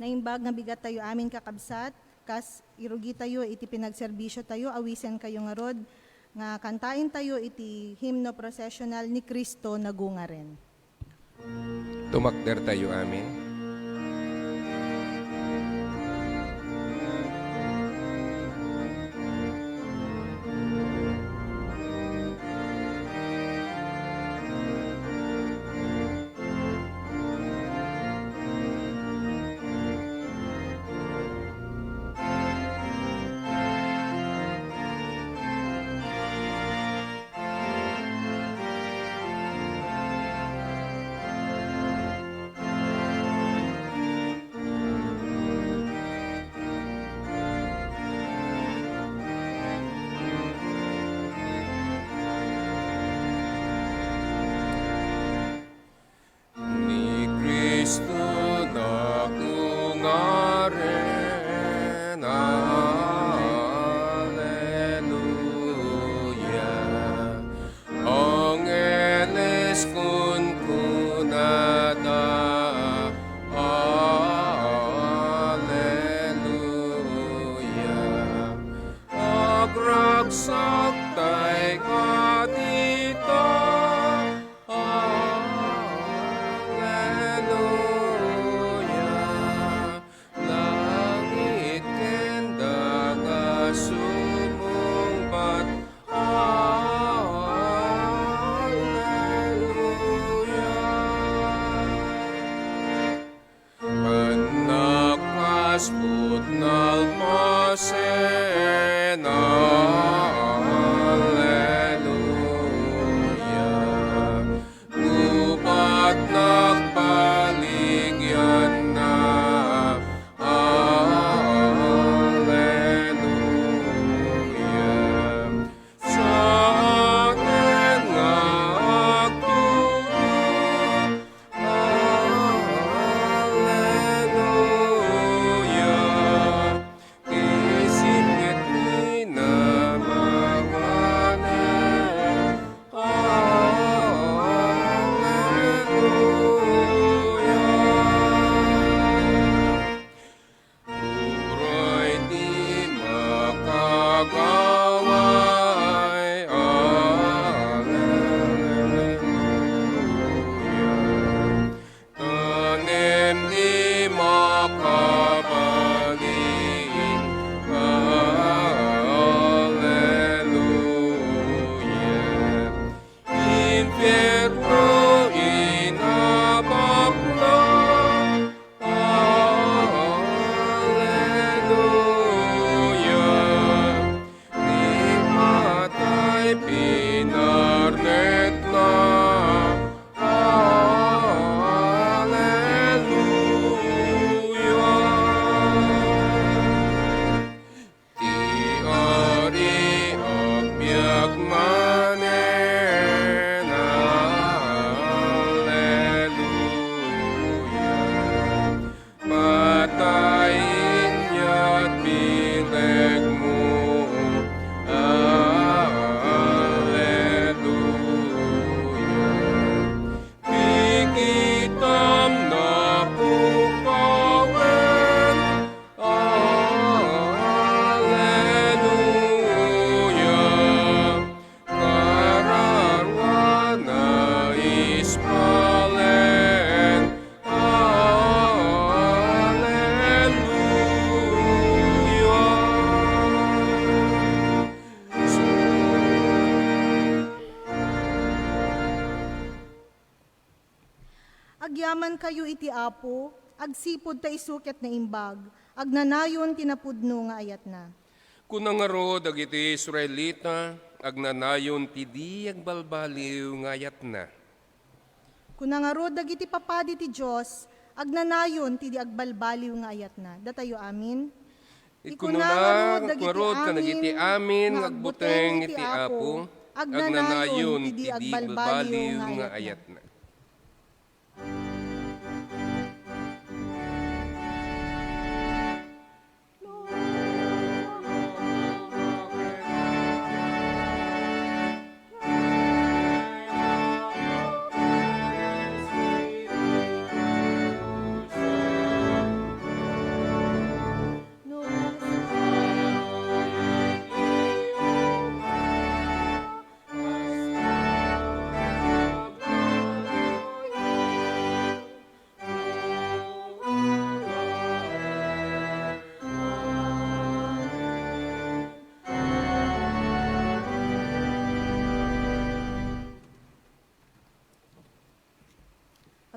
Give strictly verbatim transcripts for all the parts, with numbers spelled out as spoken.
Naimbag nga bigat tayo amin, kakabsat, kas irugitayo iti pinagserbisiotayo, awisenkayo ngarud nga kantaentayo iti himno processional, "Ni Cristo Nagungaren." Tumakdertayo amin. Ni Cristo Nagungaren, Alleluia. Angeles kunkunada, Alleluia. Agragsaktay kadita, Alleluia. Langit ken daga sumungbat, Alleluia. Annak kas putnal masen, Alleluia. Gubat nagbaligyanna, Alleluia. Saanen nga agtugot, Alleluia. Ti sipit ni namanganen, Alleluia. Uray ti makagaway, Alleluia. Tanem ti makabalin, Alleluia. Infierno, inabakna, Alleluia. Ni patay, pinarnekna, Alleluia. Ti Ari agbiag manen, Alleluia. Patay, inyat bilegmo, Alleluia. Pikitam napukawen, Alleluia. Kararua naispalen, Alleluia. Agyamankayo iti Apo, agsipud ta isu ket naimbag, agnanayon ti napudno nga ayatna. Kuna ngarud dagiti Israelita, agnanayon ti di agbalbaliw nga ayatna. Kuna ngarud dagiti papadi ti Dios, agnanayon ti di agbalbaliw nga ayatna. Datayo amin. Ikuna ngarud dagiti amin nga agbuteng iti Apo, agnanayon ti di agbalbaliw nga ayatna.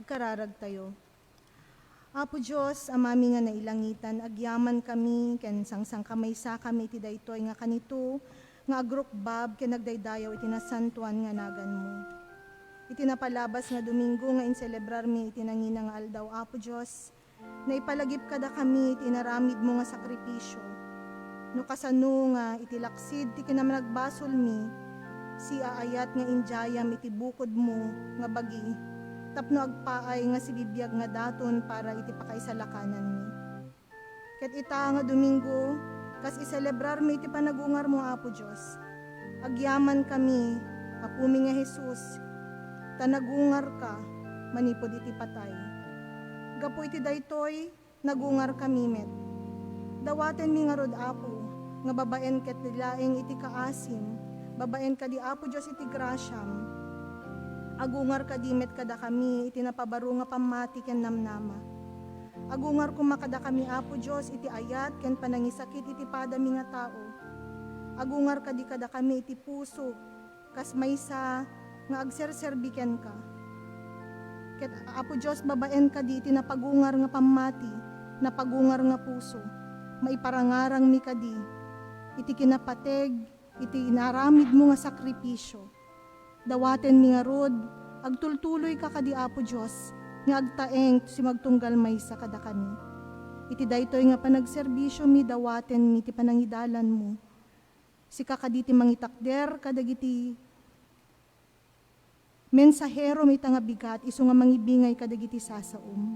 Kararagtayo. Apo Dios, Amami nga nailangitan, agyamankami ken sangsangkamaysakami iti daytoy nga kanito nga agrukbab ken agdaydayaw iti nasantoan nga naganmo. Iti napalabas nga Domingo nga inselebrarmi iti nangina nga aldaw, Apo Dios, naipalagip kadakami iti inaramidmo nga sakripisio. No kasano nga iti laksid ti kinamanagbasolmi, siaayat nga idiayam iti bukodmo nga bagi, tapno agpaay nga sibibiag nga daton para iti pakaisalakananmi. Ket ita nga Domingo, kas iselebrarmi iti panagungarmo, Apo Dios, agyamankami, Apomi nga Jesus, ta nagungarka manipud iti patay. Gapu iti daytoy, nagungarkami met. Dawatenmi ngarud, Apo, nga babaen ket laeng iti kaasim, babaen kadi, Apo Dios, iti grasiam, agungar kadi met kadakami iti napabaro nga pammati ken namnama. Agungar koma kadakami, Apo Dios, iti ayat ken panangisakit iti padami nga tao. Agungar kadi kadakami iti puso, kas maysa nga agserserbi kenka. Ket, Apo Dios, babaen kadi iti napagungar nga pammati, napagungar nga puso, maiparangarangmi kadi iti kinapateg iti inaramidmo nga sakripisio. Dawatenmi ngarud, agtultuloyka kadi, Apo Dios, nga agtaeng ti sumagtunggal maysa kadakami. Iti daytoy nga panagserbisiomi, dawatenmi ti panangidalanmo. Sika kadi ti mangitakder kadagiti mensaherom ita nga bigat, isu nga mangibingay kadagiti sasaom.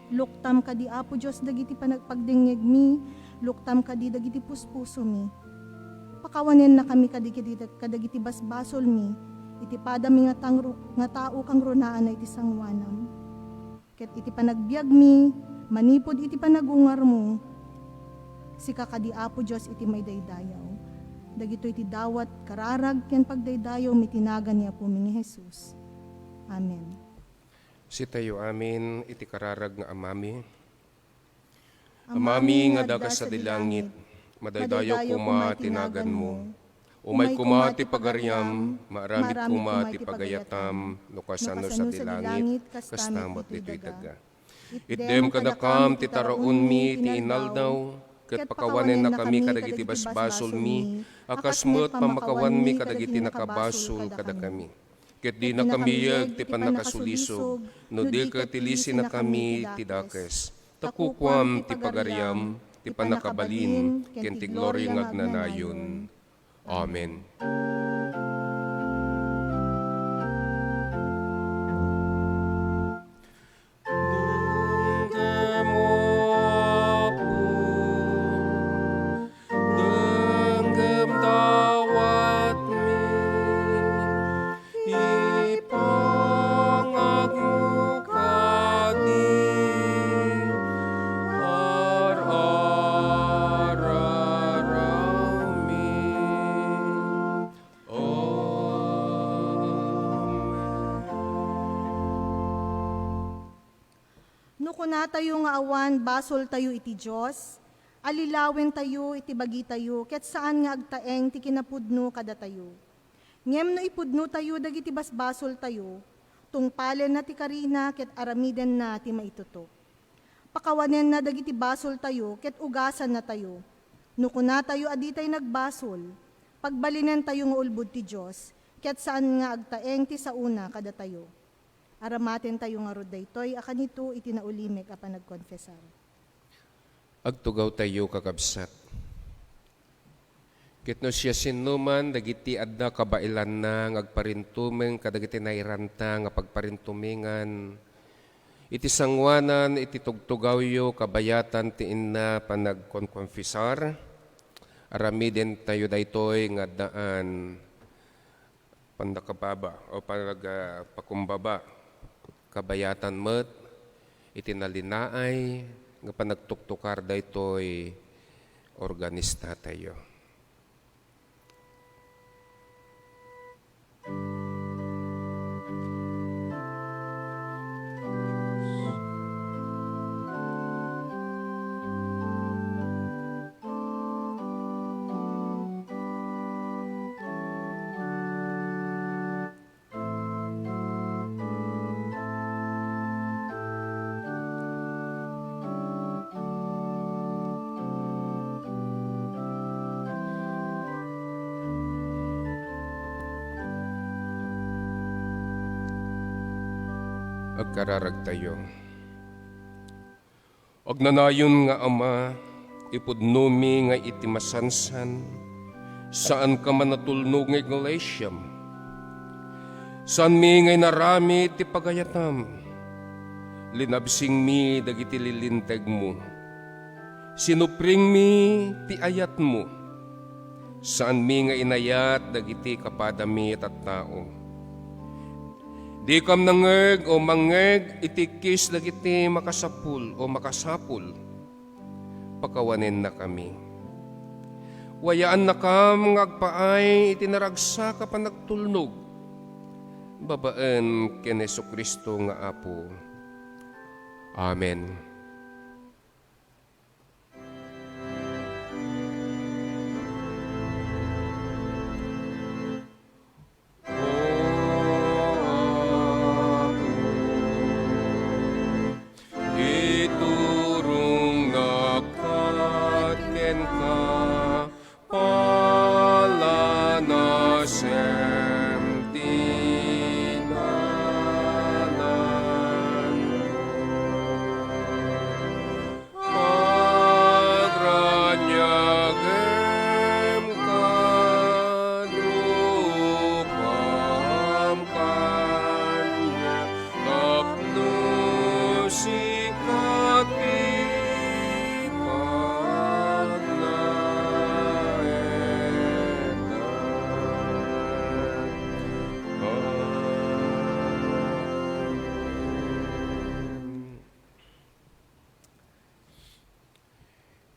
Luktam kadi, Apo Dios, dagiti panagpagdengngegmi, luktam kadi dagiti puspusomi. Pakawanennakami kadagiti, kadagiti basbasolmi, iti padami nga tangro-, nga tao kangrunaanna iti sangoanam. Ket iti panagbiagmi, manipud iti panagungarmo, sika kadi, Apo Dios, iti maidaydayaw. Dagitoy ti dawat, kararag, ken pagdaydayawmi iti nagan ni Apomi nga Jesus. Amen. Sitayo amin iti kararag nga Amami. Amami nga adda ka sadi langit, madaydayaw koma ti naganmo. Umay koma ti pagariam, maaramid koma ti pagayatam, no kasano sadi langit, kasta met ditoy daga. Itdem kadakam ti taraonmi ti inaldaw, ket pakawanennakami kadagiti basbasolmi, a kas met pammakawanmi kadagiti nakabasol kadakami. Ket dina kamiyeg ti pannakasulisog, no di ket ilisinakami ti dakes. Ta kukuam ti pagariam, ti pannakabalin, ken ti gloria nga agnanayon. Amen. Denggem, O Apo, denggem dawatmi, ipangagmo kadi ar-ararawmi. Amen. No kunatayo nga awan basoltayo iti Dios, allillawentayo iti bagitayo ket saan nga agtaeng ti kinapudno kadatayo. Ngem no ipudnotayo dagiti basbasoltayo, tungpalenna ti karina ket aramidenna ti maitutup. Pakawanenna dagiti basoltayo ket ugasannatayo. No kunatayo a ditay nagbasol, pagbalinentayo nga ulbod ti Dios, ket saan nga agtaeng ti saona kadatayo. Aramatentayo ngarud daytoy a kanito iti naulimek a panagkonfesar. Agtugawtayo, kakabsat. Ket no siasinoman dagiti adda kabaelanna nga agparintumeng kadagiti nairanta nga pagparintumengan, iti sangoanan iti tugtugawyo, kabayatan ti inna panagkonkonfesar, aramidentayo daytoy nga addaan pannakababa o panag-, ah, pakumbaba. Kabayatan met iti nalinaay nga panagtuktukar daytoy organistatayo. Agkararagtayo. Agnanayon nga Ama, ipudnomi nga iti masansan, saanka man a tulnog nga iglesiam. Saanmi nga inaramid ti pagayatam. Linabsingmi dagiti lilintegmo. Sinupringmi ti ayatmo. Saanmi nga inayat dagiti kapadami a tattao. Dikam nangngeg o mangngeg iti kis dagiti makasapul o makasapul. Pakawanennakami. Wayaannakam nga agpaay iti naragsak a panagtulnog. Babaen ken Jesu-Cristo nga Apo. Amen. Iturongnak kenka, palanasem ti ngalanmo. Agraniagem kad rupam kaniak tapno sika ti pagnaetan. Amen.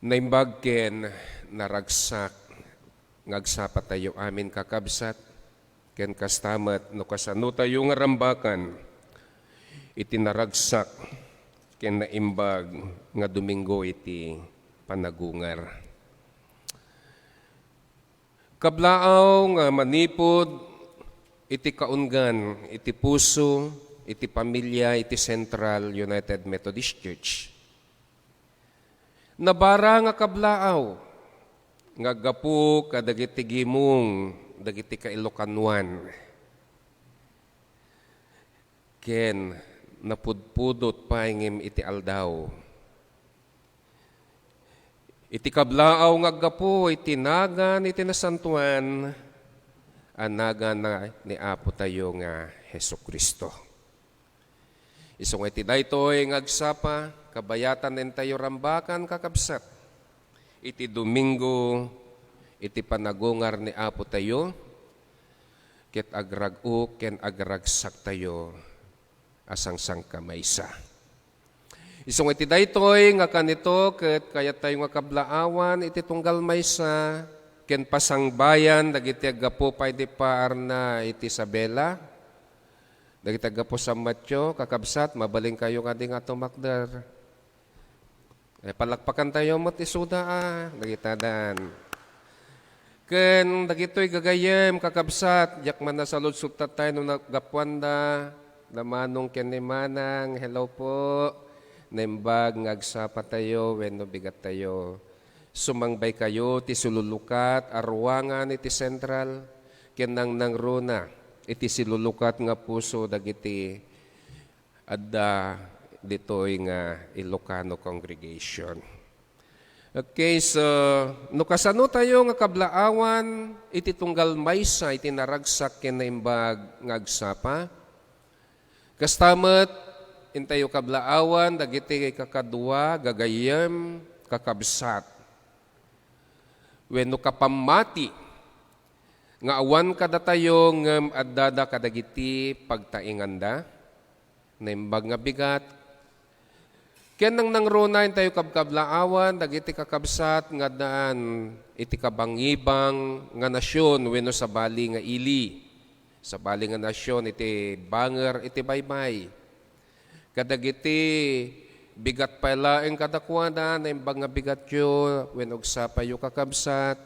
Naimbag ken naragsak nga agsapatayo amin, kakabsat, ken kasta met no kasanotayo nga rambakan iti naragsak ken naimbag nga Domingo iti panagungar. Kablaaw nga manipud iti kaunggan, iti puso, iti pamilia, iti Central United Methodist Church. Nabara nga kablaaw nga aggapu kadagiti gimong dagiti kailokanoan. Ken napudpudot pay ngem iti aldaw. Iti kablaaw nga aggapu iti nagan iti nasantoan a nagan ni Apo tayo nga Jesu-Cristo. Isu nga iti daytoy nga agsapa, kabayatan intayo rambakan, kakabsat, iti Domingo, iti panagungar ni Apo tayo, ket agrag-o ken agragsak tayo a sangsangkamaysa. Isu nga iti daytoy nga kanito ket kayat tayo nga kablaawan iti tunggal maysa ken pasangbayan dagiti aggapu pay di paarna iti Isabela, dagiti aggapu San Mateo, kakabsat, mabalinkayo kadi nga tumakder. Eh, palakpakantayo met isuda, a, dagita dan. Ken dagitoy gagayyem, kakabsat, diak man nasaludsodtatay no naggapuanda, da Manong ken ni Manang, hello po. Naimbag nga agsapatayo wenno bigattayo. Sumangbaykayo ti silulukat a ruangan iti Central, ken nangnangruna iti silulukat nga puso dagiti adda ditoy nga Ilocano congregation. Okay, so, no kasano tayo nga kablaawan iti tunggal maysa iti naragsak ken naimbag nga agsapa, kasta met intayo kablaawan dagiti kakadua, gagayyem, kakabsat, wenno kapammati nga awan kadatayo ngem addada kadagiti pagtainganda, naimbag nga bigat, ken nangnangruna intayo kabkablaawan dagiti kakabsat nga addaan iti kabangibang nga nasion wenno sabali nga ili, sabali nga nasion iti banger iti baybay. Kadagiti bigat pay laeng kadakuada, naimbag nga bigatyo, wenno agsapayo, kakabsat,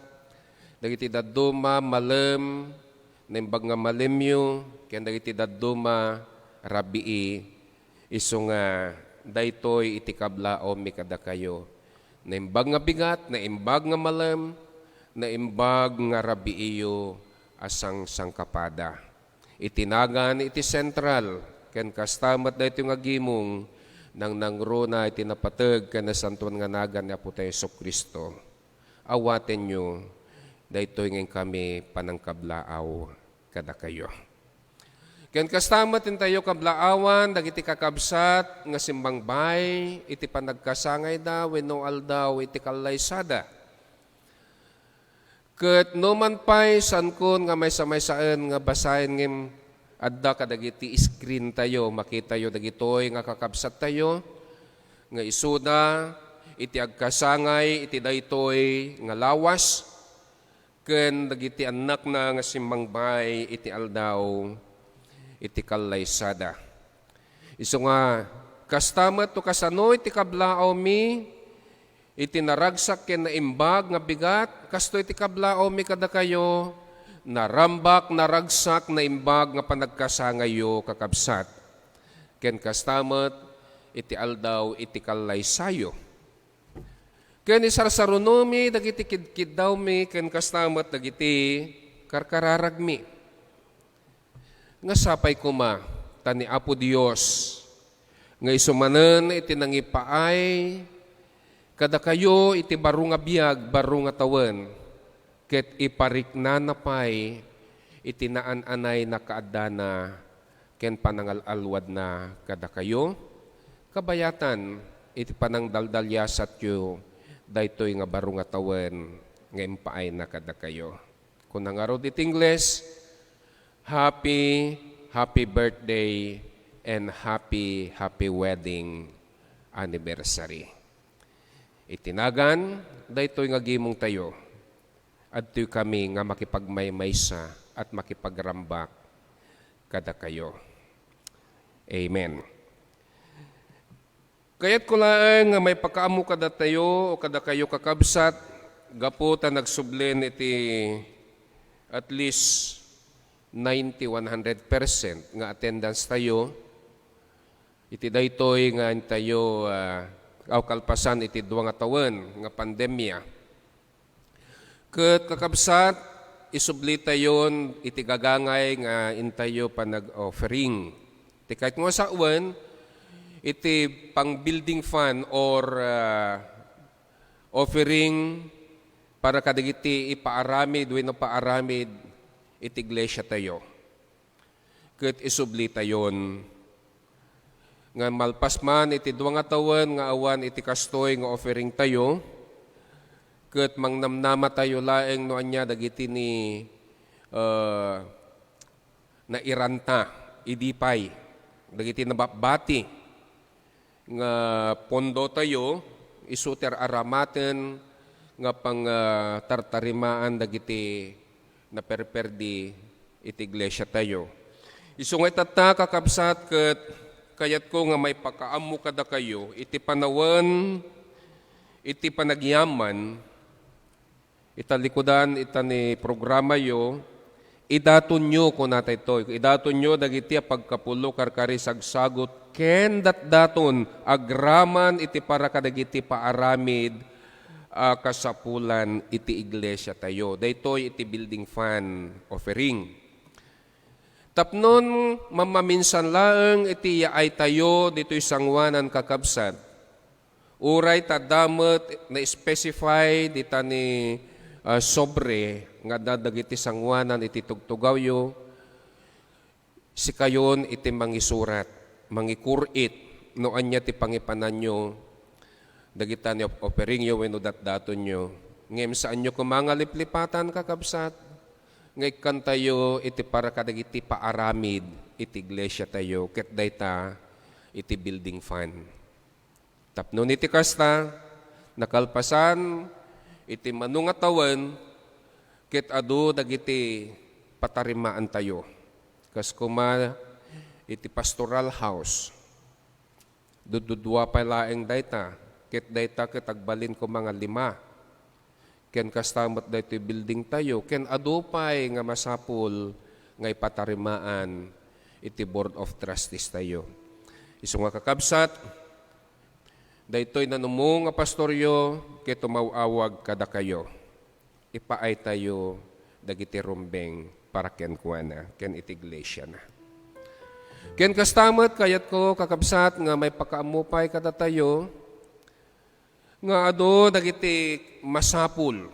dagiti dadduma, malem, naimbag nga malemyo, ken dagiti dadduma, rabii, isu nga daytoy iti kablaawmi kadakayo. Naimbag nga bigat, naimbag nga malem, naimbag nga rabiiyo a sangsangkapada. Iti nagan iti Central, Ken kasta met daytoy nga agimong, nangnangruna iti napateg ken nasantoan nga nagan ni Apotayo Jesu-Cristo. Awatenyo daytoy nga inkami panangkablaaw kadakayo. Ken kasta met intayo kablaawan dagiti kakabsat nga simmangbay iti panagkasangayda wenno aldaw iti kallaysada. Ket no man pay, saankon nga maysa-maysaen nga basaen ngem adda kadagiti screen tayo, makitayo dagitoy nga kakabsattayo nga isuda iti agkasangay iti daytoy nga lawas ken dagiti annakna nga simmangbay iti aldaw iti kallaysada. Isu nga, kasta met no kasano iti kablaawmi iti naragsak ken naimbag nga bigat, kastoy ti kablaawmi kadakayo, narambak, naragsak, naimbag nga panagkasangayyo, kakabsat. Ken kasta met iti aldaw iti kallaysayo. Ken isarsarunomi dagiti kidkiddawmi ken kasta met dagiti karkararagmi. Nga sapay koma ta ni Apo Dios nga isu manen iti nangipaay kadakayo iti baro nga biag, baro nga tawen, ket ipariknana pay iti naan-anay nakaaddana ken panangal-alwadna kadakayo, kabayatan iti panangdaldaliasatyo daytoy nga baro nga tawen nga impaayna kadakayo. Kuna ngarud iti Ingles, "Happy, happy birthday and happy, happy wedding anniversary." Iti nagan daytoy nga gimong tayo, adtoy kami nga makipagmaymaysa at makipagrambak kadakayo. Amen. Kayatko laeng nga maipakaammo kadatayo o kadakayo, kakabsat, gapu ta nagsublin iti at least ninety, one hundred percent nga attendance tayo iti daytoy nga intayo, ah, aw kalpasan iti dua nga tawen nga pandemia. Ket, kakabsat, isublitayon iti gagangay nga intayo panag-offering. Ti kayatko nga sawen, iti pang-building fund or, ah, offering para kadagiti ipaaramid wenno paaramid iti iglesia tayo. Ket isublitayon nga malpas man iti dua nga tawen nga awan iti kastoy nga offering tayo, ket mangnamnama tayo laeng no ania dagiti ni, ah, nairanta idi pay dagiti nababati nga pondo tayo, isu ti ar-aramaten nga pang, ah, tartarimaan dagiti naperperdi iti iglesia tayo. Isu nga itatta, kakabsat, ket kayatko nga maipakaammo kadakayo iti panawen iti panagyaman Italikudan ita ni programayo, idatonyo, kunata itoy, idatonyo dagiti a pagkapulo karkari sagsagut ken datdaton agraman iti para kadagiti paaramid a kasapulan iti iglesia tayo. Daytoy iti building fund offering. Tapnon mamaminsan laeng iti yaay tayo ditoy sangoanan, kakabsat, uray ta adda met na-specify dita ni, ah, sobre nga adda dagiti sangoanan iti tugtugawyo, sikayon iti mangisurat, mangikurit no ania ti pangipananyo dagita ni op-, offeringyo wenno datdatonyo. Ngem saanyo koma nga liplipatan, kakabsat, nga ikkantayo iti para kadagiti paaramid iti iglesia tayo ket dayta iti building fund. Tapno iti kasta, nakalpasan iti mano nga tawen ket adu dagiti patarimaantayo. Kas koma iti pastoral house. Duddudua pay laeng dayta, ket dayta ket agbalin koma nga lima. Ken kasta met daytoy building tayo, ken adu pay nga masapul nga ipatarimaan iti Board of Trustees tayo. Isu nga, kakabsat, daytoy nanumo nga pastoryo ket umaw-awag kadakayo. Ipaay tayo dagiti rumbeng para kenkuana ken iti iglesiana. Ken kasta met, kayatko, kakabsat, nga maipakaammo pay kadatayo nga adu dagiti masapul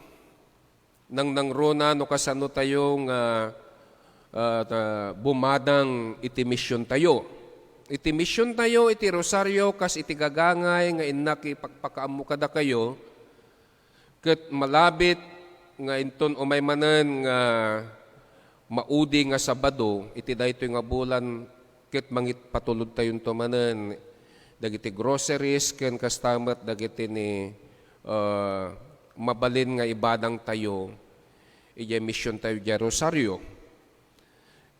nangnangruna no kasano tayo nga, ah, ta-, bumadang iti misiontayo. Iti misiontayo iti Rosario kas iti gagangay nga innak ipakpakaammo kadakayo, ket malabit nga inton umay manen nga maudi nga Sabado iti daytoy nga bulan, ket mangipatulodtayonto manen dagiti groceries ken kasta met dagiti ni, ah, mabalin nga ibadangtayo idiay misiontayo idiay Rosario.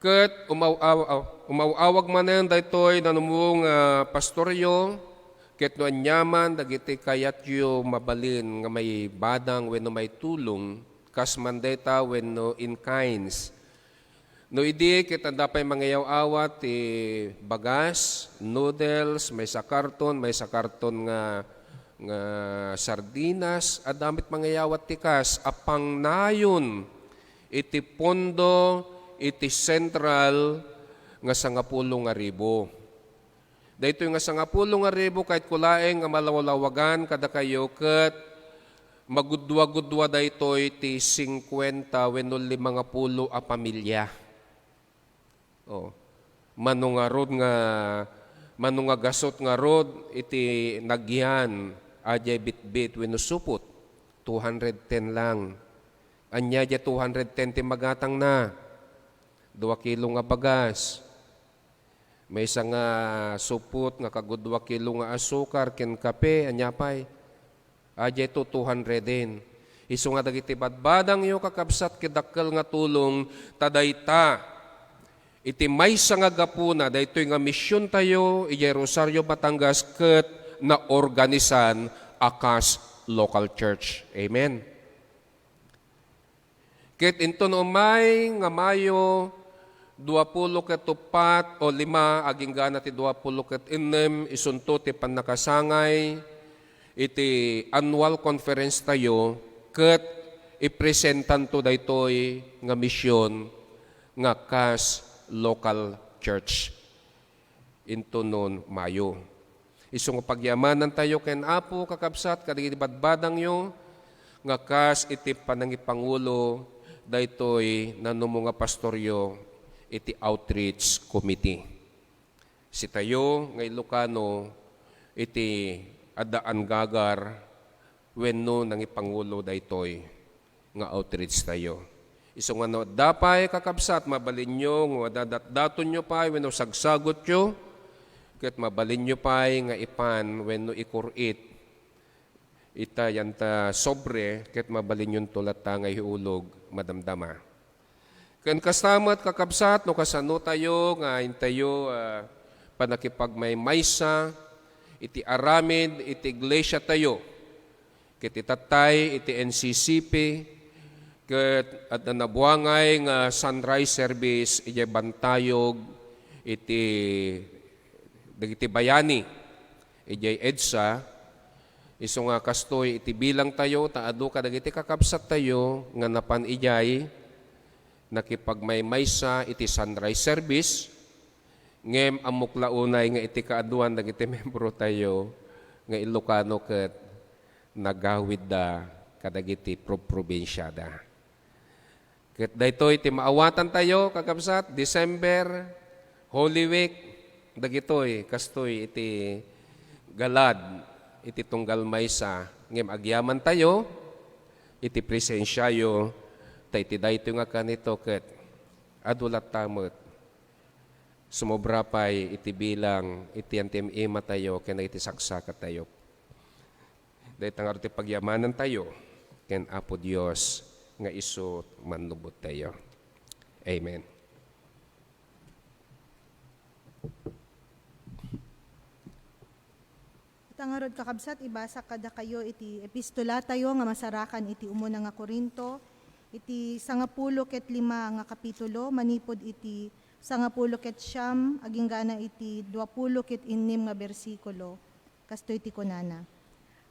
Ket umaw-, aw-, aw-, umaw-awag manen daytoy nanumong a pastoryo, ket no aniaman dagiti kayatyo mabalin nga maibadang wenno maitulong, kas man dayta wenno in kinds. No idi, ket adda pay mangiyaw-awat ti bagas, noodles, maysa karton, maysa karton nga, nga sardinas, adda met mangiyaw-awat ti kas a pangnayon iti pondo iti sentral nga sangapulo nga ribu. Daytoy nga sangapulo nga ribu, kayatko laeng nga malawlawagan kadakayo ket magudua-gudua daytoy ti singkuenta wenno limangapulo a pamilia. Oh. Mano ngarud nga, mano nga gasut ngarud iti nagyan a diay bitbit wenno supot? Two hundred ten lang. Ania diay two hundred ten ti magatangna? Dua kilo nga bagas. Maysa nga supot nga kagudua kilo nga asukar ken kape, ania pay? Ania diay two hundred din. Isu nga dagiti badbadangyo, kakabsat, ket dakkel nga tulong ta dayta. Iti maysa nga gapuna, daytoy nga misiontayo idiay Rosario, Batangas, ket naorganisan a kas local church. Amen. Ket inton umay nga Mayo, duapulo ket uppat o lima, aginggana ti duapulo ket ennem, isunto ti pannakasangay iti annual conference tayo, ket ipresentanto daytoy nga mision nga kas local church inton Mayo. Isu nga pagyamanantayo ken Apo, kakabsat, kadagiti badbadangyo nga kas iti panangipangulo daytoy nanumo nga pastoryo iti outreach committee. Sitayo nga Ilocano iti adda anggagar wenno nangipangulo daytoy nga outreach tayo. Isu nga no adda pay, kakabsat, mabalinyo nga dadatdatonyo pay wenno sagsagutyo, ket mabalinyo pay nga ipan wenno ikur-it ita yanta sobre, ket mabalinyonto latta nga iulog madamdama. Ken kasta met, kakabsat, no kasano tayo nga intayo, ah, pannakipagmaymaysa iti aramid iti iglesia tayo, ket itattay iti N C C P, ket adda nabuangay nga sunrise service idiay bantayog iti dagiti bayani idiay EDSA. Isu nga kastoy iti bilang tayo, ta adu kadagiti kakabsat tayo nga napan idiay nakipagmaymaysa iti sunrise service, ngem ammok la unay nga iti kaaduan dagiti membro tayo nga Ilocano ket nagawidda kadagiti prob-, probinsiada. Ket daytoy ti maawatantayo, kakabsat, December, Holy Week, dagitoy, kastoy iti galad, iti tunggal maysa, ngem agyamantayo iti presensiayo, ta iti daytoy nga kanito ket adu latta met, sumobra pay iti bilang iti antim-imatayo ken iti saksakatayo. Dayta ngarud ti pagyamanantayo ken Apo Dios nga isu mannubbottayo. Amen. Ita ngarud, kakabsat, ibasak kadakayo iti epistolatayo nga masarakan iti umuna nga Corinto, iti sangapulo ket lima nga kapitulo, manipud iti sangapulo ket siam, aginggana iti duapulo ket innem nga bersikulo. Kastoy ti kunana,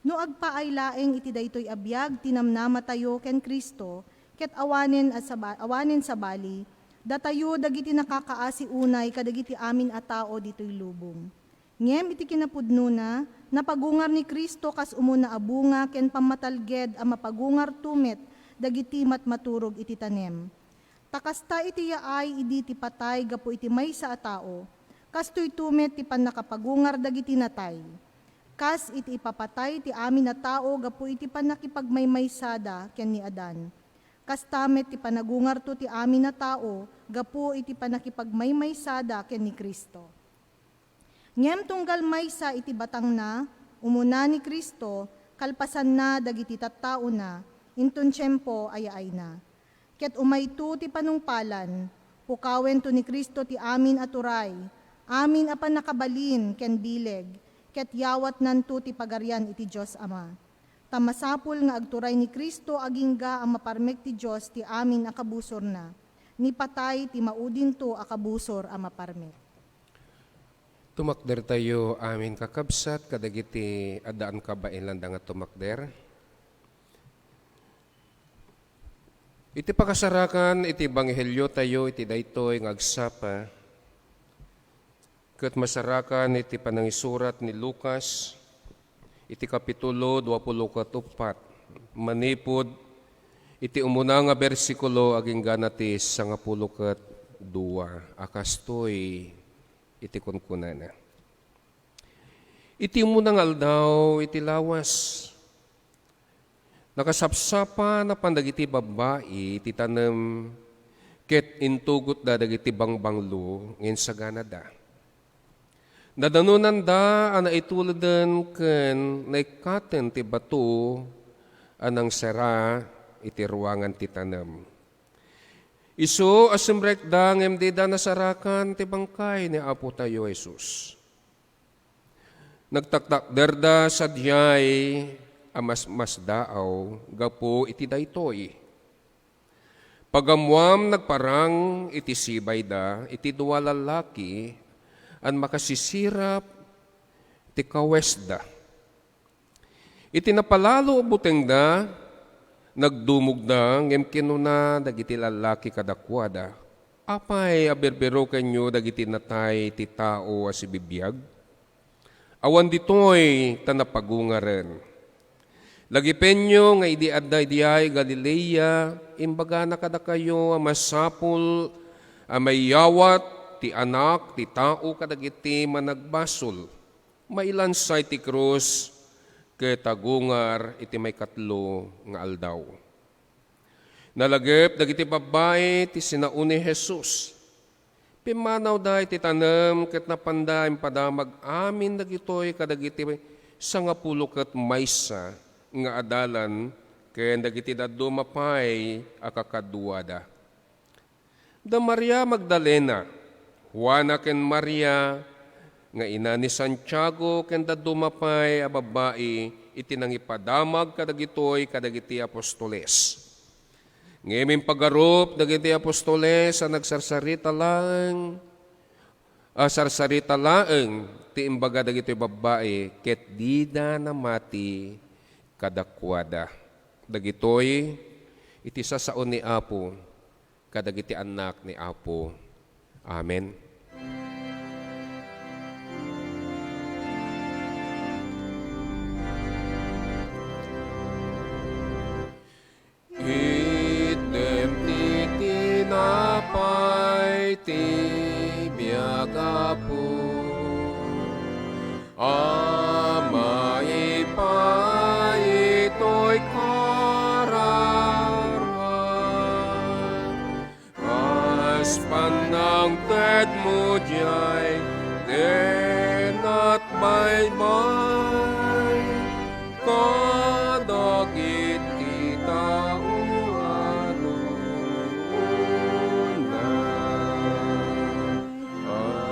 "No agpaay laeng iti daytoy a biag ti namnamatayo ken Cristo, ket awanen a saba-, awanen sabali, Datayo dagiti nakakaasi unay kadagiti amin a tao ditoy lubong. Ngem iti kinapudnona, napagungar ni Cristo kas umuna a bunga ken pammatalged a mapagungarto met dagiti matmaturog iti tanem. Ta kasta iti yaay idi ti patay gapu iti maysa a tao, kastoyto met ti pannakapagungar dagiti natay. Kas iti ipapatay ti amin a tao gapu iti pannakipagmaymaysada ken ni Adan, kasta met ti panagungarto ti amin a tao gapu iti pannakipagmaymaysada ken ni Cristo. Ngem tunggal maysa iti batangna, umuna ni Cristo, kalpasanna dagiti tattaona, inton tiempo a yaayna. Ket umayto ti panungpalan, pukawento ni Cristo ti amin a turay, amin a pannakabalin ken bileg, ket yawatnanto ti Pagarian iti Dios Ama. Ta masapul nga agturay ni Cristo agingga a maparmek ti Dios ti amin a kabusorna, ni patay ti maudinto a kabusor a maparmek. Tumakdertayo amin, kakabsat, kadagiti addaan kabaelanda nga tumakder. Iti pakasarakan iti ebangheliotayo iti daytoy nga agsapa, ket masarakan iti panangisurat ni Lucas iti kapitulo dua pulo ket uppat, manipud iti umuna nga bersikulo agingga na ti sangapulo ket dua, a kastoy iti kunkunana. Iti umuna nga aldaw iti lawas, nakasapsapa napan dagiti babbai iti tanem ket intugotda dagiti bangbanglo nga insaganada. Nadanonanda a naituleden ken naikkaten ti bato a nangsera iti ruangan ti tanem. Isu a simrekda ngem dida nasarakan ti bangkay ni Apotayo Jesus. Nagtaktakderda sadiay a masmasdaaw gapu iti daytoy. Pagammuam, nagparang iti sibayda iti dua lallaki a makasisirap ti kawesda. Iti napalalo a butengda, nagdumogda ngem kinuna dagiti lallaki kadakuada, "Apay a birbirokenyo dagiti natay ti tao a sibibiag? Awan ditoy ta napagungaren. Lagipenyo nga idi adda idiay Galilea, imbagana kadakayo a masapul a maiyawat ti Anak ti Tao kadagiti managbasol, mailansa iti krus, ket agungar iti maikatlo nga aldaw." Nalagip dagiti babbai ti sinao ni Jesus. Pimmanawda iti tanem ket napanda impadamag amin dagitoy kadagiti sangapulo ket maysa nga adalan ken dagiti dadduma pay a kakaduada. Da Maria Magdalena, Juana ken Maria nga ina ni Santiago ken dadduma pay a babbai iti nangipadamag kadagitoy kadagiti apostoles. Ngem impagarup dagiti apostoles a nagsarsarita laeng, a sarsarita laeng ti imbaga dagitoy babbai ket dida namati kadakuada. Dagitoy iti sasao ni Apo kadagiti annak ni Apo. Amen. Itdem ti tinapay ti biag, Apo, a maipaay toy kararua. Kas panangtedmo diay, ken natbaybay kadagiti tao a ruarna. Amen.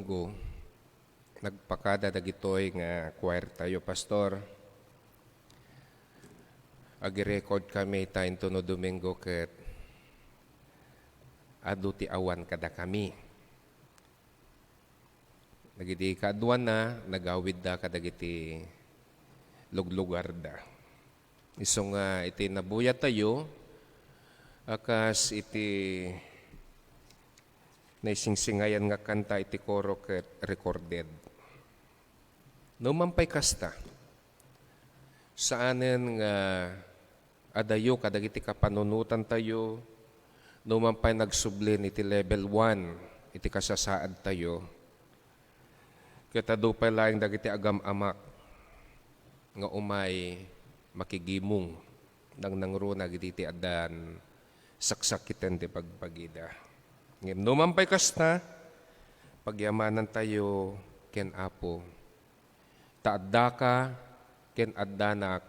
Domingo, nagpakada dagitoy nga choir tayo, Pastor. Agi-record kami ta intono Domingo ket adu ti awan kadakami. Dagiti kaaduanna, nagawidda kadagiti luglugarda. Isu nga iti nabuyat tayo, a kas iti naisingsingayan nga kanta iti koro ket recorded. No man pay kasta, saanen nga adayo kadagiti kapanunotan tayo, no man pay nagsublin iti level one iti kasasaad tayo, ket adu pay laeng dagiti agam-amak nga umay makigimong nangnangruna dagiti addan saksakiten ti bagbagida. Ngem no man pay kasta, pagyamanan tayo ken Apo. Ta addaka ken addanak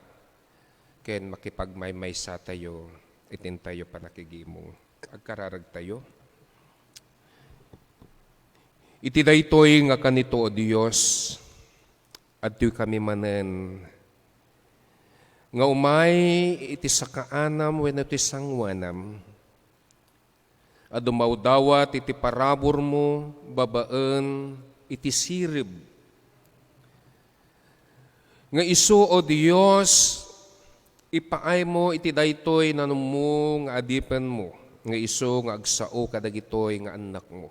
ken makipagmaymaysa tayo itintayo panakigimong. Agkararag tayo. Iti daytoy nga kanito, O Dios, adtoy kami manen nga umay iti sakaanam wenno ti sangoanam, a dumawdawat iti paraburmo babaen iti sirib. Nga isu, O Dios, ipaaymo iti daytoy nanummo nga adipenmo, nga isu nga agsao kadagitoy nga annakmo.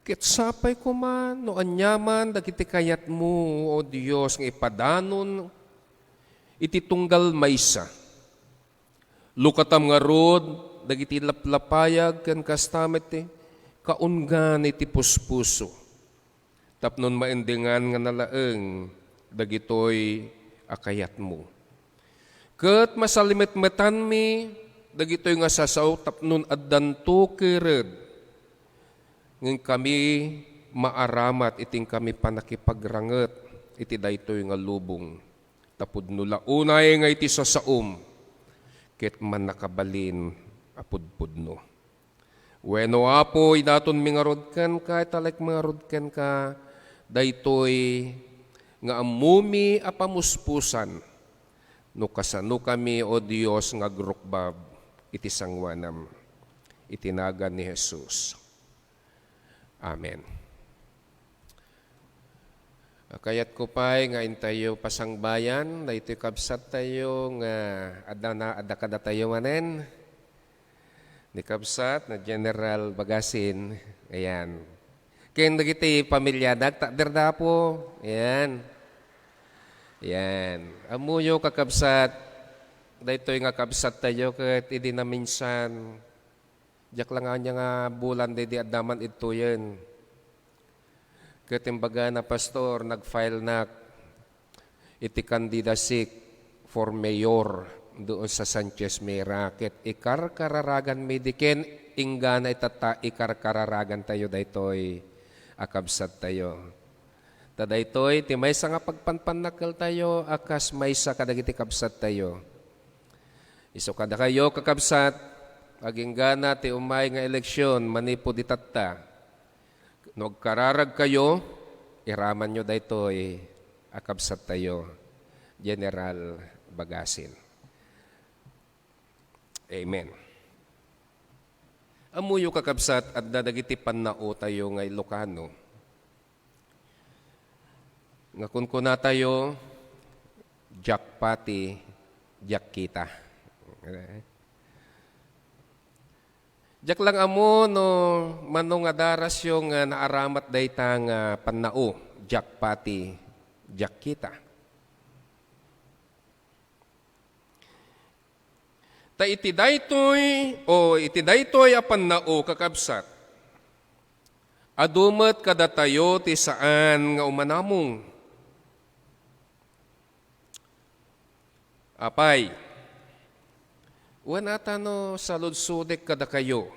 Ket sapay koma no aniaman dagiti kayatmo, O Dios, nga ipadanon iti tunggal maysa. Lukatam ngarud dagiti laplapayag ken kasta met ti kaunggan iti puspuso, tapno maendengan nga nalaeng dagitoy a kayatmo. Ket masalimetmetanmi dagitoy nga sasao tapno addanto kered, ngem kami maaramat iti inkami pannakipagranget iti daytoy nga lubong. Ta pudno la unay nga iti sasaom, ket mannakabalin a pudpudno. Wenno, Apo, idatonmi ngarud kenka, italekmi ngarud kenka daytoy nga ammomi a pamuspusan, no kasanokami, O Dios, nga agrukbab iti sangoanam. Iti nagan ni Jesus. Amen. Kayatko pay nga intayo pasangbayan daytoy kabsattayo nga adda na, adda kadatayo manen. Ni kabsat na General Bagasin, ayan. Ken dagiti pamilyada, agtakder da, Apo. Ayan. Ayan. Ammoyo, kakabsat, daytoy nga kabsattayo ket idi naminsan, diak la nga ania nga bulan daydi adda man idtoyen. Ket imbagana, Pastor, nag-file nak iti candidacy for mayor doon sa Sanchez Mira, ket ikarkararaganmi di ken inggana itatta ikarkararagantayo daytoy a kabsattayo. Ta daytoy ti maysa nga pagpanpannakkeltayo a kas maysa kadagiti kabsattayo. Isu kadakayo, kakabsat, aginggana ti umay nga eleksyon manipud itatta. No agkararagkayo, iramanyo daytoy a kabsattayo, General Bagasin. Amen. Ammoyo, kakabsat, adda dagiti pannaotayo nga Ilocano nga kunkunatayo, "Diak pati, diak kita." Diak lang ammo no mano nga darasyo nga naaramat dayta nga pannao, "Diak pati, diak kita." Ta iti daytoy, o iti daytoy a pannao, kakabsat, adu met kadatayo ti saan nga umanamong. Apay, wen ata no saludsodek kadakayo,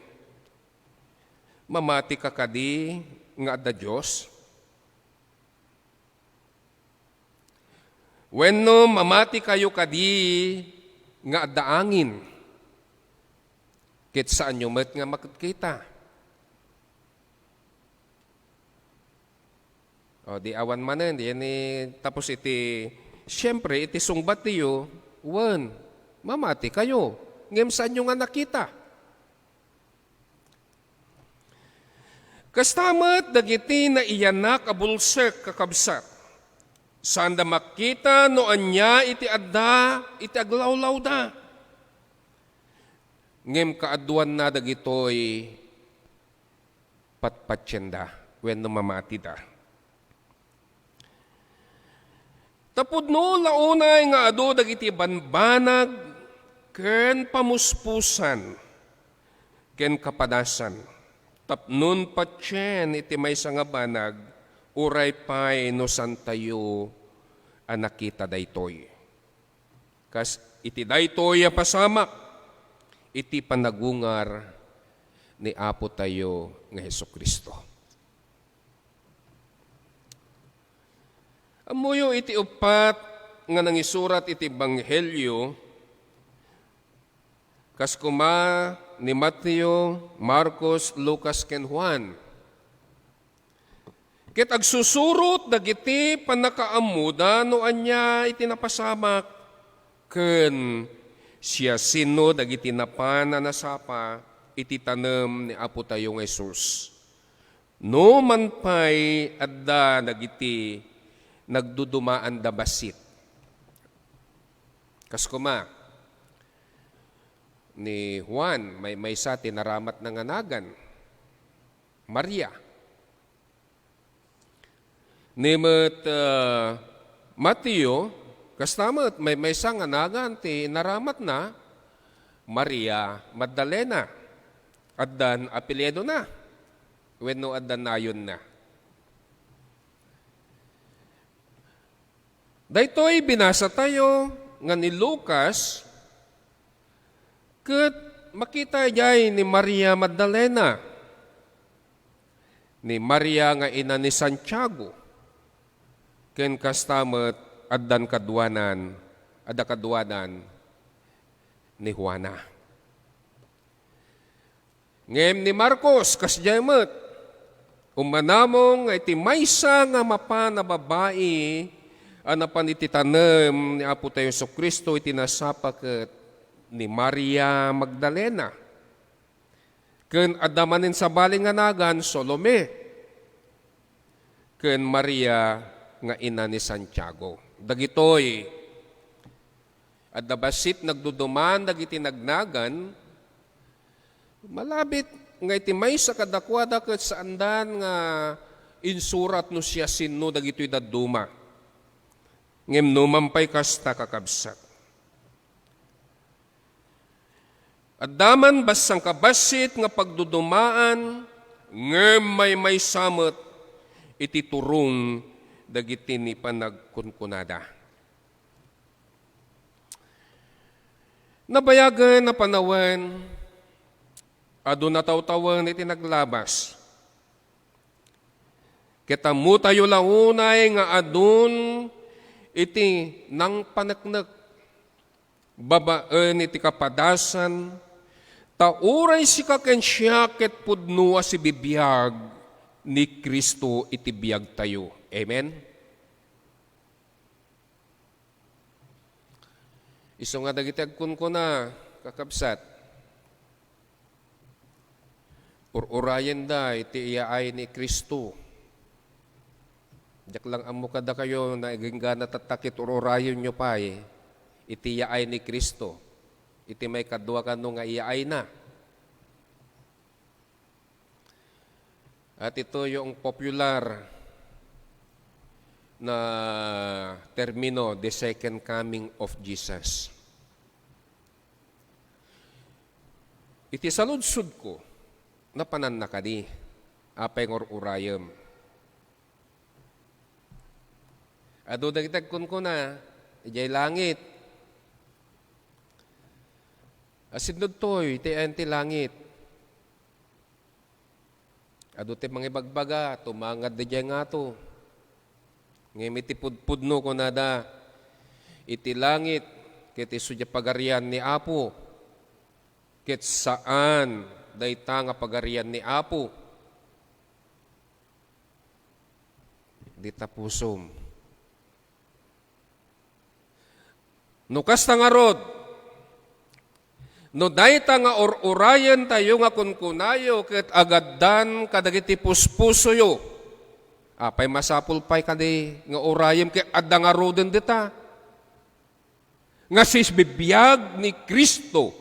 mamatika kadi nga adda Dios? Wenno mamatikayo kadi nga adda angin, ket saanyo met nga makita? O, di awan manen, di ni tapos iti, siyempre, iti sungbatyo, wen, mamatikayo. Ngem saanyo nga nakita. Kasta met dagiti naiyanak a bulsek, kakabsat. Saanda makita no ania iti adda iti aglawlawda. Ngem kaaduanna dagitoy patpatienda wenno mamatida. Ta pudno la unay nga adu dagiti banbanag ken pamuspusan ken kapadasan tapnon patien iti maysa nga banag, uray pay no saantayo a nakita daytoy. Kas iti daytoy a pasamak iti panagungar ni Apotayo nga Jesu-Cristo. Ammoyo iti uppat nga nangisurat iti Ebanghelio, kas koma ni Mateo, Marcos, Lucas, ken Juan. Ket agsusurot dagiti pannakaammoda no ania iti napasamak ken siasino dagiti napan a nasapa iti tanem ni Apotayo nga Jesus. No man pay adda dagiti nagdudumaanda bassit. Kas koma, ni Juan, may-, maysa ti naramatna nga nagan, Maria. Ni met, ah, Mateo, kasta met, may-, maysa nga nagan ti naramatna, Maria Magdalena. Addan apelyidona wenno addan nayonna. Daytoy binasatayo nga ni Lucas, ket makita idiay ni Maria Magdalena, ni Maria nga ina ni Santiago, ken kasta met addan kaduanan, adda kaduanan ni Juana. Ngem ni Marcos, kasdiay met, umanamong nga iti maysa nga mapan a babai a napan iti tanem ni Apotayo Jesu-Cristo iti nasapa ket ni Maria Magdalena, ken adda manen sabali nga nagan Salome, ken Maria nga ina ni Santiago. Dagitoy, adda bassit nagduduman dagiti nagnagan, malabit nga iti maysa kadakuada ket saandan nga insurat no siasino dagitoy dadduma. Ngem no man pay kasta, kakabsat, adda man bassit nga bassit nga pagdudumaan, ngem maymaysa met iti turong dagiti ni panagkunkunada. Nabayagen a panawen, adu natawtawen iti naglabas. Ket ammotayo la unay nga adun iti nangpaneknek babaen iti kapadasan, ta uray sika ken siak ket pudno a sibibiag ni Cristo iti biagtayo. Amen? Isu nga dagiti agkunkuna, kakabsat, ur-urayenda iti iyaay ni Cristo. Diak lang ammo kadakayo nga inggana tatta ket ur-urayenyo pay iti iyaay ni Cristo, iti maikadua kano nga iyaayna. At ito yung popular na termino, the second coming of Jesus. Iti saludsodko, napananna kadi? Apay nga ur-urayem? Adu dagiti agkunkuna, idiay langit. Asin dagitoy, iti ayan ti langit. Adu ti mangibagbaga, tumangad idiay ngato. Ngem iti pudpudno, kunada, iti langit, ket isu diay pagarian ni Apo, ket saan dayta nga pagarian ni Apo. dita pusom. No kasta ngarud, no dayta nga ur-urayentayo nga kunkunayo ket agaddan kadagiti puspusoyo, apay masapul pay kadi nga urayem ket adda ngaruden dita? Nga sibibiag ni Cristo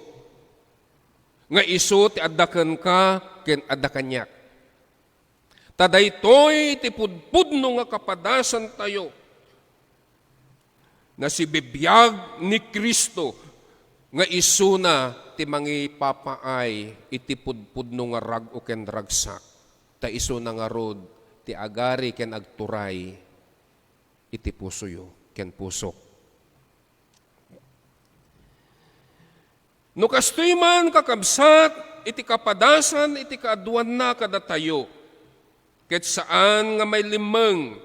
nga isu ti adda kenka ken adda kaniak. Ta daytoy ti pudpudno nga kapadasantayo. Nasibibiag ni Cristo nga isuna ti mangipapaay iti pudpudno nga rag-o ken ragsak. Ta isuna ngarud ti agari ken agturay iti pusoyo ken pusok. No kastoy man, kakabsat, iti kapadasan iti kaaduanna kadatayo, ket saan nga mailimmeng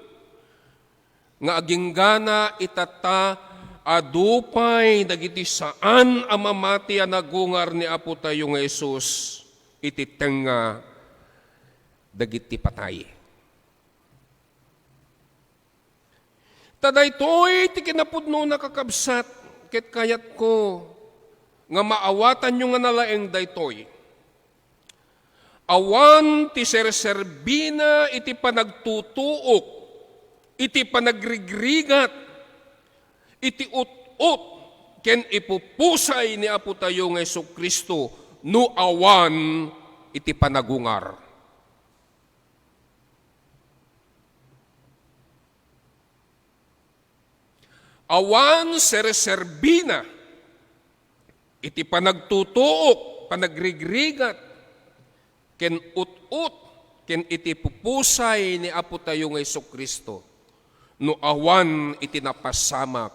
nga aginggana itatta, adu pay dagiti saan a mamati a nagungar ni Apotayo nga Jesus iti tengnga dagiti patay. Ta daytoy ti kinapudnona, kakabsat, ket kayatko nga maawatanyo nga nalaeng daytoy. Awan ti serserbina iti panagtutuok, iti panagrigrigat, iti ut-ot, ken ipupusay ni Apotayo nga Jesu-Cristo no awan iti panagungar. Awan serserbina iti panagtutuok, panagrigrigat, ken ut-ot, ken iti pupusay ni Apotayo nga Jesu-Cristo no awan iti napasamak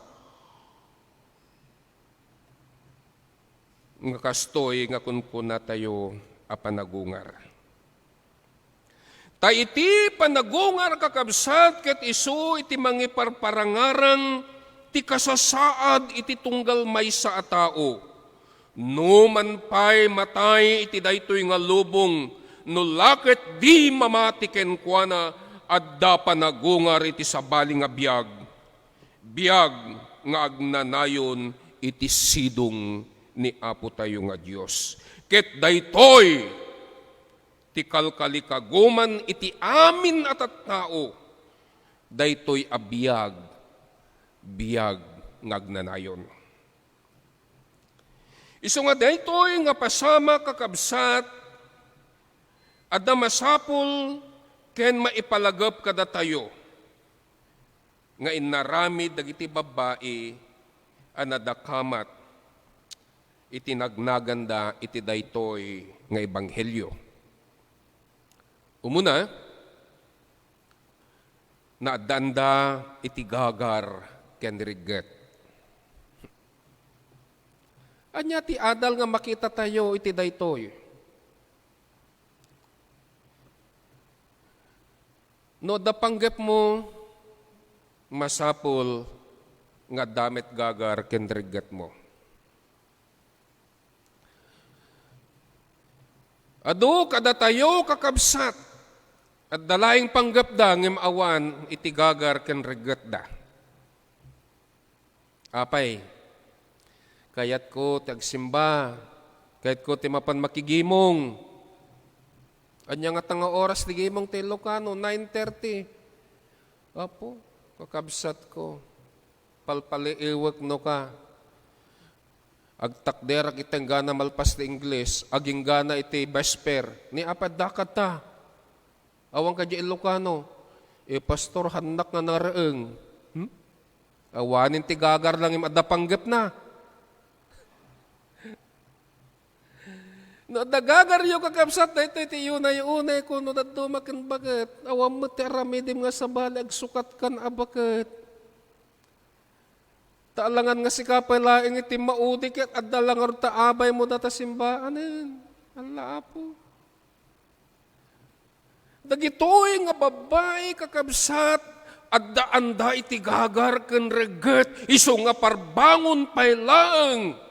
nga kastoy nga kunkunatayo a panagungar. Ta iti panagungar, kakabsat, ket isu iti mangiparparangarang ti kasasaad iti tunggal maysa a tao. No man pay matay iti daytoy nga lubong, no la ket di mamati kenkuana, adda panagungar iti sabali nga biag. Biag nga agnanayon iti sidong ni Apotayo nga Dios. Ket daytoy ti kalkalikaguman iti amin a tattao, daytoy a biag, biag nga agnanayon. Isu nga daytoy nga pasamak, kakabsat, adda masapul ken maipalagip kadatayo nga inaramid dagiti babbai a nadakamat iti nagnaganda iti daytoy nga ebanghelio. Umuna, naaddaanda iti gagar ken regget. Ania ti adal nga makitatayo iti daytoy? No adda panggepmo, masapul nga adda met gagar ken reggetmo. Adu kadatayo, kakabsat, adda laeng panggepda ngem awan iti gagar ken reggetda. Apay, kayatko ti agsimba, kayatko ti mapan makigimong. Ania ngata nga oras ti gimong ti Ilocano? Nine thirty. Apo, kakabsatko, palpaliiwek no ka. Agtakderak iti enggana malpas ti Ingles, aginggana iti vesper. Ni apay dakadta? Awan kadi Ilocano, "Eh, pastor, hannak nga naraeng." Hmm? Awanen ti gagar lang im adda panggepna. No adda gagaryo, kakabsat, daytoy ti iunay-unay ko no dadduma ken baket. Awan met ti aramidem nga sabali, agsukatkan a baket. Ta alangan nga sika pay laeng iti maudi ket adda la ngarud ta abaymo data simbaanen. Alla, Apo. Dagitoy nga babbai, kakabsat, addaanda iti gagar ken regget, isu nga parbangon pay laeng.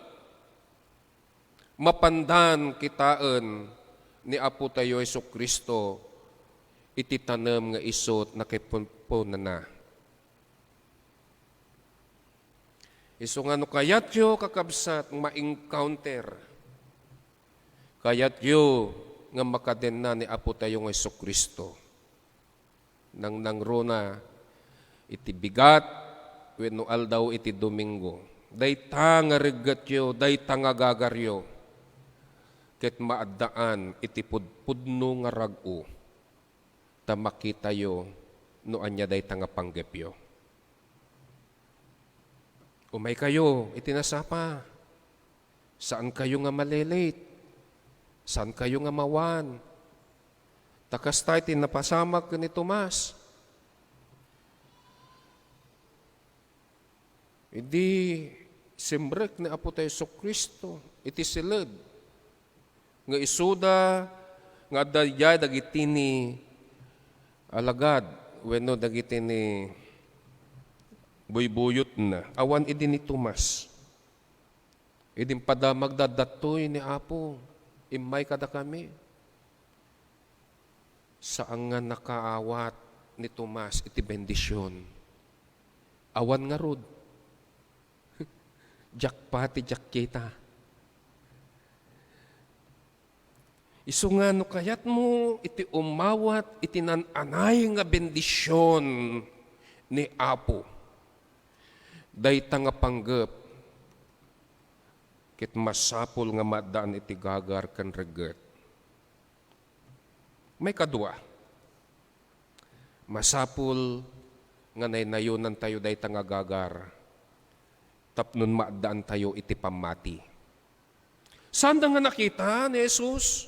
Mapandan kitaen ni Apotayo Jesu-Cristo iti tanem nga isu ti nakipun-punana. Isu nga no kayatyo, kakabsat, ma-encounter, kayatyo nga makadenna ni Apo tayo nga Jesu-Cristo, nangnangruna iti bigat wenno aldaw iti Domingo. Dayta nga reggetyo, dayta nga gagaryo, ket maaddaan iti pudpudno nga rag-o, ta makitayo no ania dayta nga panggepyo. Umaykayo iti nasapa. Saankayo nga malilate. Saankayo nga mawan. Ta kasta iti napasamak ken ni Tomas. Idi simrek ni Apo tayo Jesu-Cristo iti siled nga isuda nga adda idiay dagiti ni alagad wenno dagiti ni buybuyotna, awan idi ni Tomas. Idi impadamagda, "Datoy ni Apo, immay kadakami." Saan nga nakaawat ni Tomas iti bendision. Awan ngarud. Diak pay diak kita. Isu nga no kayatmo iti umawat iti naan-anay nga bendision ni Apo, dayta nga panggep ket masapul nga maaddaan iti gagar ken regget. Maikadua, masapul nga naynayonantayo dayta nga gagar tapno maaddaantayo iti pammati. Saanda nga nakita ni Jesus?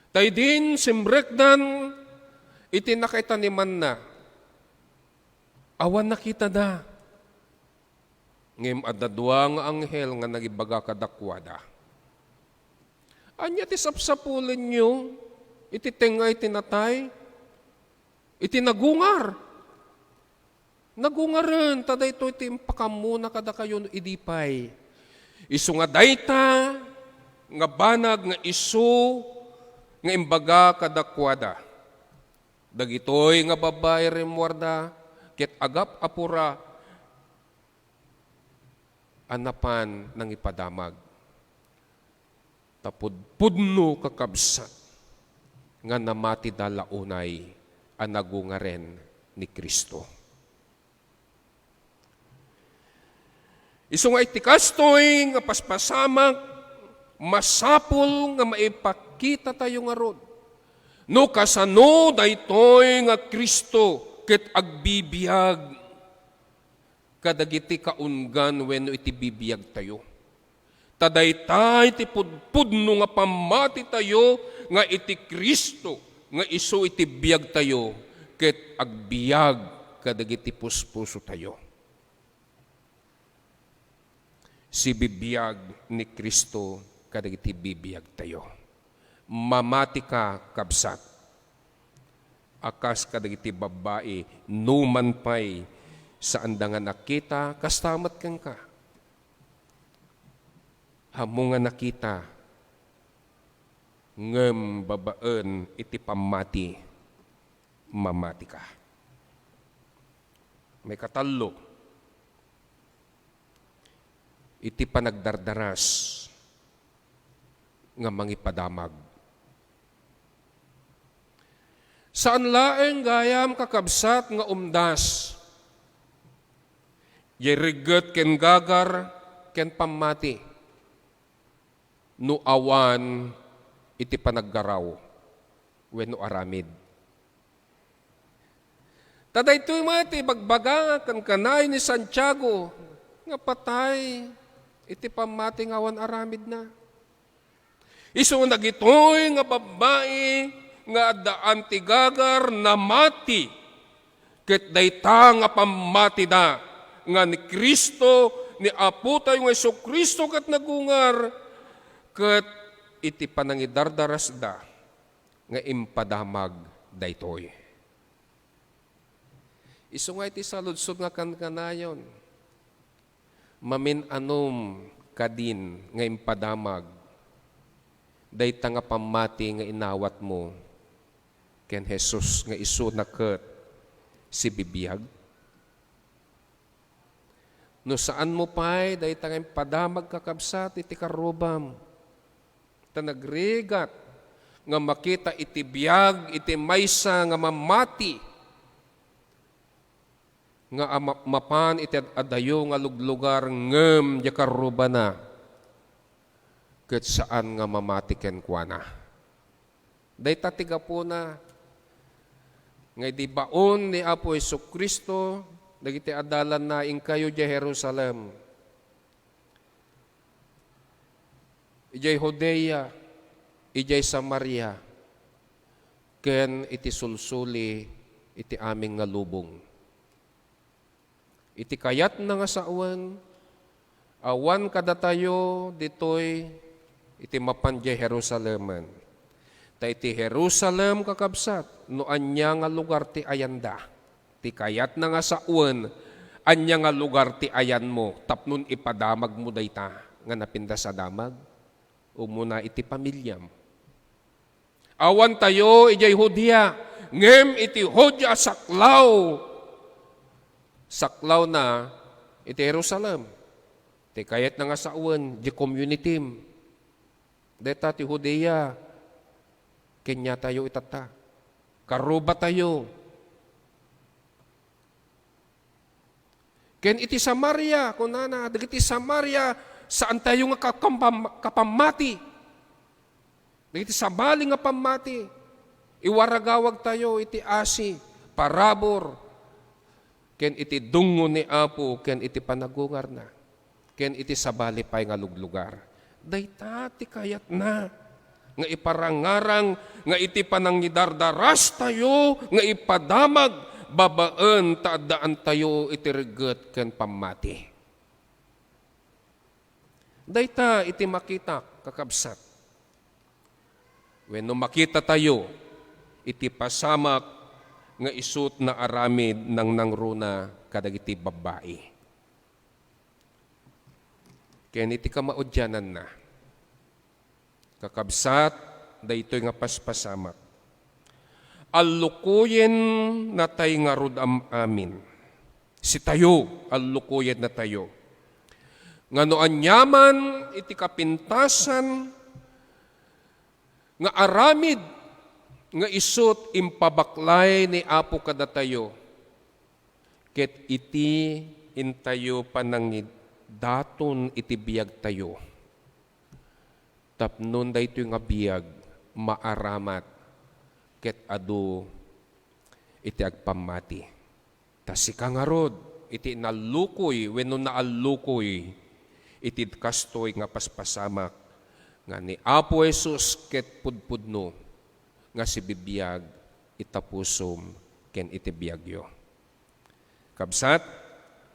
Ta idin simrekdan iti nakaitanimanna, awan nakitada. Ngem adda dua nga anghel nga nangibaga kadakuada, "Ania ti sapsapulenyo iti tengnga iti natay, iti nagungar?" Nagungaren, ta daytoy ti impakammona kadakayo no idi pay. Isu nga dayta nga banag nga isu nga imbaga kadakuada. Dagitoy nga babbai rimmuarda ket agap-apura a napan nangipadamag. Ta pudpudno, kakabsat, nga namatida la unay a nagungaren ni Cristo. Isu nga iti kastoy nga paspasamak, masapul nga maipakitatayo ngarud no kasano daytoy nga Cristo ket agbibiag kadagiti kaunggan wenno iti bibiagtayo. Ta dayta iti pudpudno nga pammatitayo nga iti Cristo nga isu iti biagtayo ket agbiag kadagiti puspusotayo. Sibibiag ni Cristo kadagiti bibiagtayo. Mamatika, kabsat, a kas kadagiti babbai, numan pay saanda nga nakita, kasta met kenka. Ammom nga nakita, ngem babaen iti pammati, mamatika. Maikatallo, iti panagdardaras nga mangipadamag. Saan laeng gayam, kakabsat, nga umdas, ya regget ken gagar ken pammati no awan iti panaggaraw wenno aramid. Ta daytoy met ti ibagbaga nga kankanayon ni Santiago nga patay iti pammati nga awan aramidna. Isu dagitoy nga babbai nga addaan ti gagar namati, ket dayta nga pammatida nga ni Cristo, ni Apotayo nga Jesu-Cristo ket nagungar, ket iti panangidardarasda nga impadamag daytoy. Isu nga iti saludsod nga kankanayon, mamin-anom kadin nga impadamag dayta nga pammati nga inawatmo ken Jesus nga isuna ket sibibiag? No saanmo pay dayta nga impadamag, kakabsat, iti karrubam, ta nagrigat nga makita iti biag iti maysa nga mamati nga ama-, mapan iti ad-, adayo nga luglugar ngem diay karrubana ket saan nga mamati kenkuana. Dayta ti gapuna nga idi baon ni Apo Jesu-Cristo dagiti adalanna, "Inkayo idiay Jerusalem, idiay Judea, idiay Samaria, ken iti sulsuli iti amin nga lubong." Iti kayatna nga sawen, awan kadatayo ditoy iti mapan idiay Jerusalemen. Ta iti Jerusalem, kakabsat, no ania nga lugar ti ayanda, ti kayatna nga sawen, ania nga lugar ti ayanmo tapno ipadamagmo dayta nga napintas a damag? Umuna iti pamiliam. Awan tayo idiay Judea, ngem iti Judea saklaw, saklawna iti Jerusalem. Ti kayatna nga sawen, di community. Deta ti Judea, kenya tayo itatta. Karuba tayo. Ken iti Samaria, kunana, dagiti Samaria, saan tayo nga kakam-, kapammati. Dagiti sabali nga pammati, iwaragawag tayo iti asi, parabur, ken iti dungngo ni Apo, ken iti panagungarna, ken iti sabali pay nga luglugar. Dayta ti kayatna nga iparangarang nga iti panangidardaras tayo nga ipadamag babaen ta addaan tayo iti regget ken pammati. Dayta iti makitak, kakabsat. Wenno makita tayo iti pasamak nga isut naaramid nangnangruna kadagiti babbai. Ken iti kamaudiananna, kakabsat, daytoy nga paspasamak, allukoyennatay ngarud am-amin. Sitayo, allukoyennatayo. Nga no aniaman iti kapintasan nga aramid nga isut impabaklay ni Apo kadatayo, ket iti intayo panangidaton iti biagtayo, tapnon daytoy nga biag maaramat ket adu iti agpammati. Ta sika ngarud iti nallukoy wenno naallukoy iti kastoy nga paspasamak nga ni Apo Jesus ket pudpudno nga sibibiag ita pusom ken iti biagyo. Kabsat,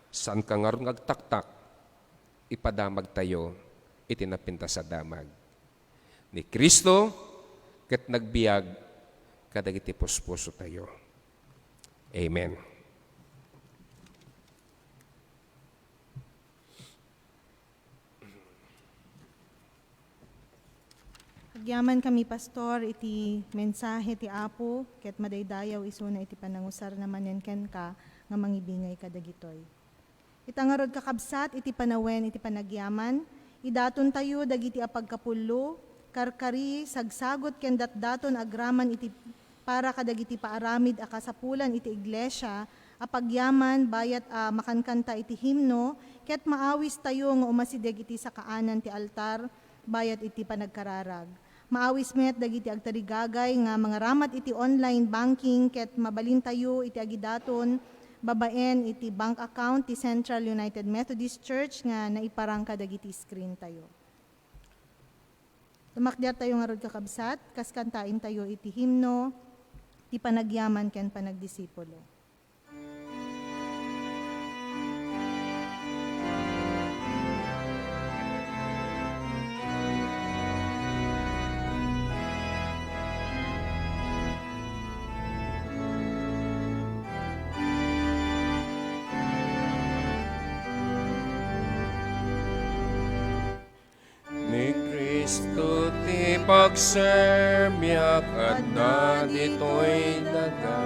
saanka ngarud nga agtaktak, ipadamagtayo iti napintas a damag. Ni Cristo ket nagbiag kadagiti puspusotayo. Amen. Agyamankami, Pastor, iti mensahe ti Apo, ket madaydayaw isuna iti panangusarna manen kenka nga mangibingay kadagitoy. Ita ngarud, kakabsat, iti panawen iti panagyaman, idatontayo dagiti apagkapullo, karkari, sagsagut ken datdaton agraman iti para kadagiti paaramid a kasapulan iti iglesia a pagyaman bayat a makankanta iti himno, ket maawistayo nga umasideg iti sakaanan ti altar bayat iti panagkararag. Maawis met dagiti agtarigagay nga mangaramat iti online banking ket mabalintayo iti agidaton babaen iti bank account ti Central United Methodist Church nga naiparang kadagiti screen tayo. Tumakdertayo ngarud, kakabsat, kas kantaentayo iti himno ti panagyaman ken panagdisipulo. Ni Cristo ti Pagserbiak adda ditoy daga.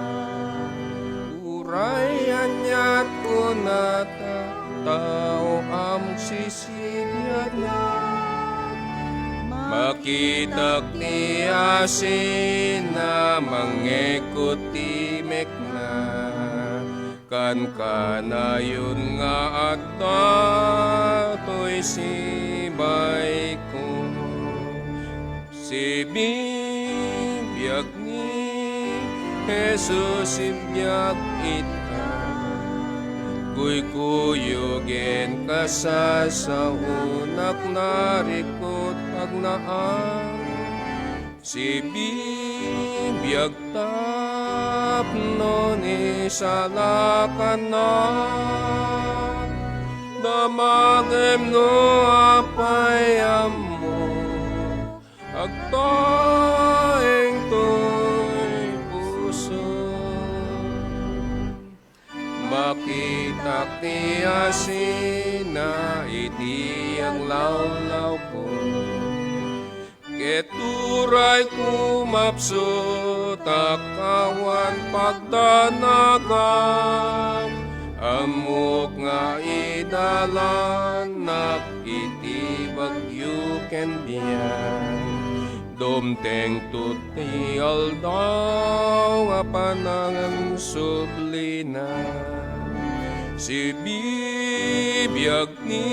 Uray aniat kunata, tao am sisibiagna. Makitak ti asina, mangngegko ti mekna. Kankanayon nga adda toy sibayko. Sibibiag ni Jesus, sibibiag ita. Kuykuyogin, kasasaonak, narikot, pagnaan. Sibibiag tapno ni salakanak. Damagem no apay ammo, agtaeng toy puso. Makitak ti asina iti aglawlawko. Ket uray kumapsutak awan pagdanagak, ammok nga idalanak iti bagyo ken biag. Dumtengto ti aldaw nga panangsublina. Sibibiag ni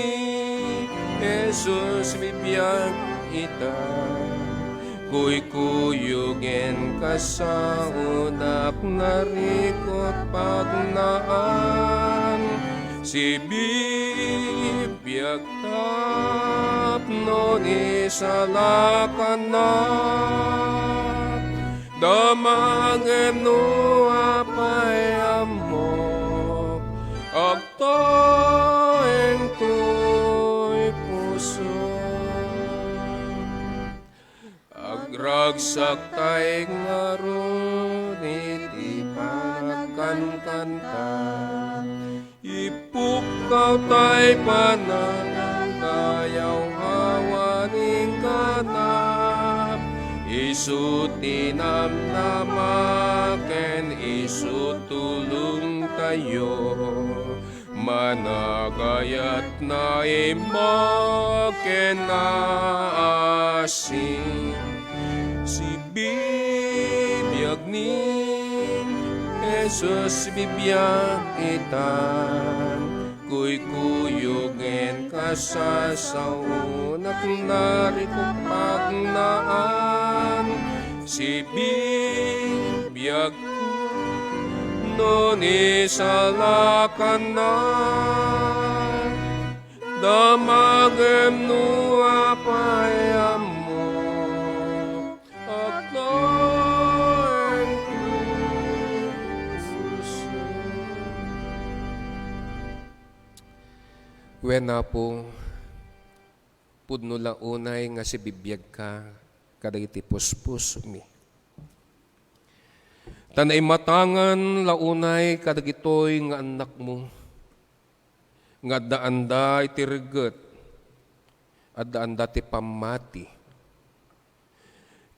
Jesus, sibibiag ita. Kuykuyogin, kasaonak, narikot, pagnaan. Sibibiag tapno ni salakanak. Damagem no apay ammo, agtaeng toy puso. Agragsak tay ngarud iti panagkankanta. Ipukkaw tay panagdayaw awan inggana. Isu ti namnama ken isu tulongtayo. Managayat, naimag ken naasin. Sibibiag ni Jesus, sibibiag ita. Kuykuyogin, kasasaonak, narikot, pagnaan. Sibibiag no ni salakanak. Damagem no apay ammo, agtaeng toy puso. Wen, Apo, pudno la unay nga sibibiagka kadagiti puspusomi. Ta naimatangan la unay kadagitoy nga annakmo, nga addaanda iti regget, addaanda ti pammati.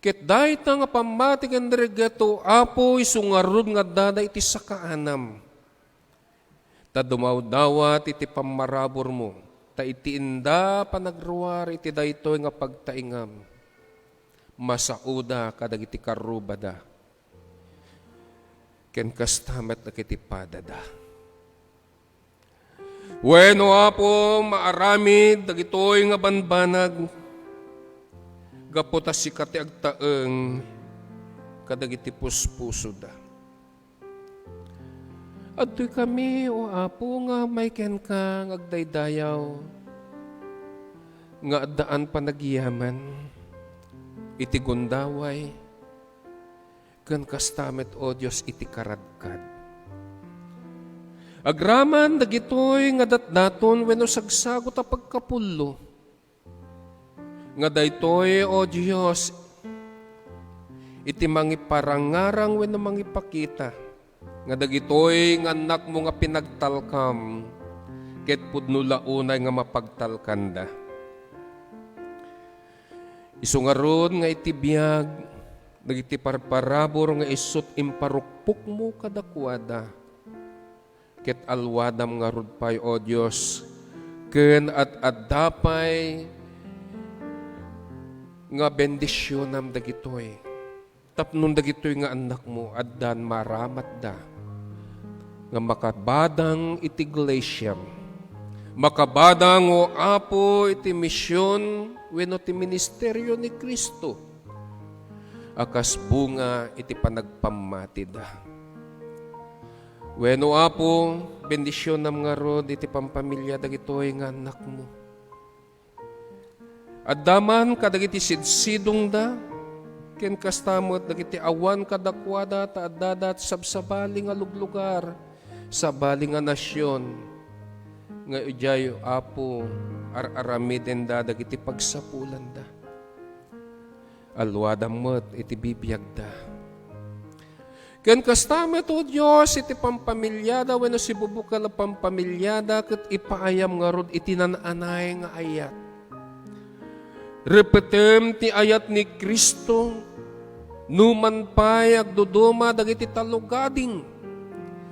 Ket dayta nga pammati ken regget, O Apo, isu ngarud nga addada iti sakaanam. Ta dumawdawat iti pammaraburmo, ta iti inda panagruar iti daytoy nga pagtaingam, masaoda kadagiti karrubada, ken kasta met dagiti padada. Wen, O Apo, maaramid dagitoy nga banbanag, gapu ta sika ti agtaeng kadagiti puspusoda. Adtoy kami, O Apo, nga umay kenka nga agdaydayaw, nga addaan panagyaman iti gundaway, ken kasta met, O Dios, iti karadkad. Agraman dagitoy nga datdaton wenno sagsagut a pagkapullo, nga daytoy, O Dios, iti mangiparangarang wenno mangipakita nga dagitoy nga annakmo nga pinagtalkam ket pudno la unay nga mapagtalkanda. Isu ngarud nga iti biag dagiti parparabur nga isut' imparukpokmo kadakuada, ket alluadam ngarud pay, O Dios, ken ad-adda pay nga bendisionam dagitoy. Tapno dagitoy nga annakmo, addan maaramatda nga makabadang iti iglesiam. Makabadang, O Apo, iti mision wenno ti ministerio ni Cristo a kas bunga iti panagpammatida. Wenno, Apo, bendisionam ngarud iti pampamilya dagitoy nga annakmo. Adda man kadagiti sidsidongda, ken kasta met dagiti awan kadakuada ta addada ti sabsabali nga luglugar, sabali nga nasion, nga idiay, Apo, ar-aramidenda dagiti pagsapulanda. Alluadam met iti bibiagda. Ken kasta met, O Dios, iti pampamiliada wenno sibubukel a pampamiliada, ket ipaayam ngarud iti naan-anay nga ayat. Repetem ti ayat ni Cristo, numan pay agduduma dagiti tallow gading,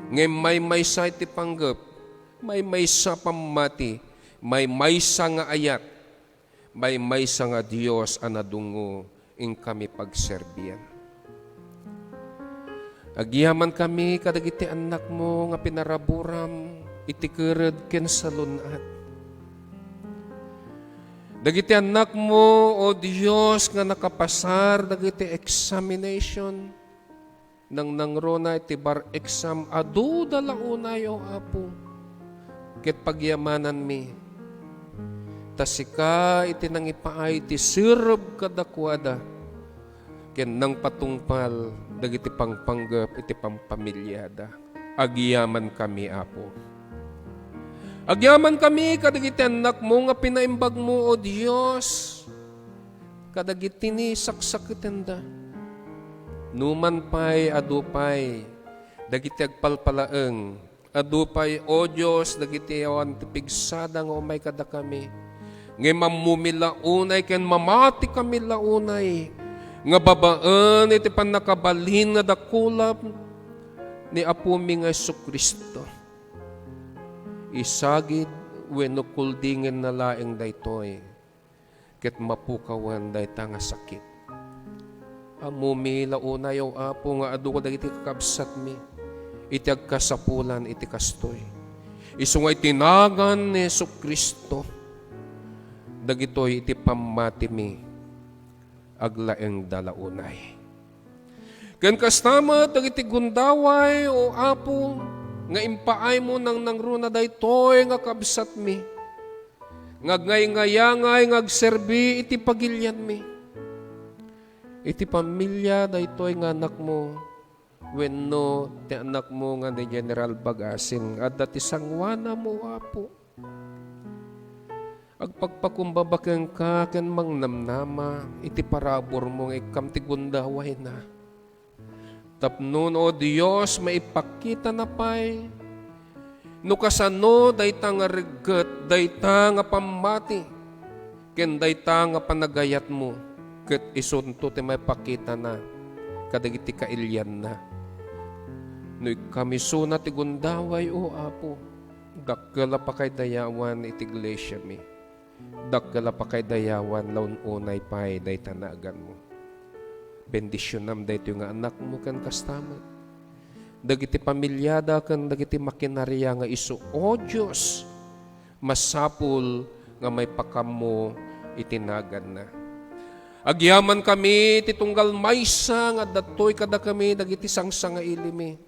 ngem maymaysa iti panggep, maymaysa pammati, maymaysa nga ayat, maymaysa nga Dios a nadungngo inkami pagserbian. Agyamankami kadagiti annakmo nga pinaraburam iti kered ken salun-at. Dagiti annakmo, O Dios, nga nakapasar dagiti examination, nangnangruna iti bar exam, aduda la unay, O Apo, ket pagyamananmi. Ta sika iti nangipaay ti serreb kadakuada, ken nangpatungpal dagiti pangpanggep iti pampamiliada. Agyamankami, Apo. Agyamankami kadagiti annakmo nga pinaimbagmo, O Dios, kadagiti ni saksaketenda. Numan pay, adu pay dagiti agpalpalaeng, adu pay, O Dios, dagiti awan ti pigsada nga umay kadakami. Ngem ammomi la unay ken mamatikami la unay nga babaen iti pannakabalin nga dakula ni Apomi nga Jesu-Cristo, isagid wenno kuldingenna laeng daytoy ket mapukawen dayta nga sakit. Ammomi la unay, O Apo, nga adu kadagiti kakabsatmi iti agkasapulan iti kastoy. Isu nga iti nagan ni Jesu-Cristo, dagitoy iti pammatimi, aglaengda la unay. Ken kasta met dagiti gundaway, O Apo, nga impaaymo nangnangruna daytoy nga kabsatmi, nga agngayngayangay nga agserbi iti pagilianmi. Iti pamilia daytoy nga anakmo wenno ti anakmo nga ni General Bagasin nga adda ti sangoanam, O Apo. Agpakpakumbaba kenka ken mangnamnama iti paraburmo nga ikkam ti gundawayna. Tapno, O Dios, maipakitana pay no kasano dayta nga regget, dayta nga pammati, ken dayta nga panagayatmo, ket isunto ti maipakitana kadagiti kailianna. No ikkam isuna ti gundaway, O Apo, dakkel a pakaidayawan iti iglesiami. Dakkel a pakaidayawan la un-unay pay dayta naganmo. Bendisionam daytoy nga anakmo ken kasta met dagiti pamiliada ken dagiti makinaria nga isu, O Dios, masapul nga maipakammo iti naganna. Agyamankami ti tunggal maysa nga adda toy kadakami dagiti sangsangailimi.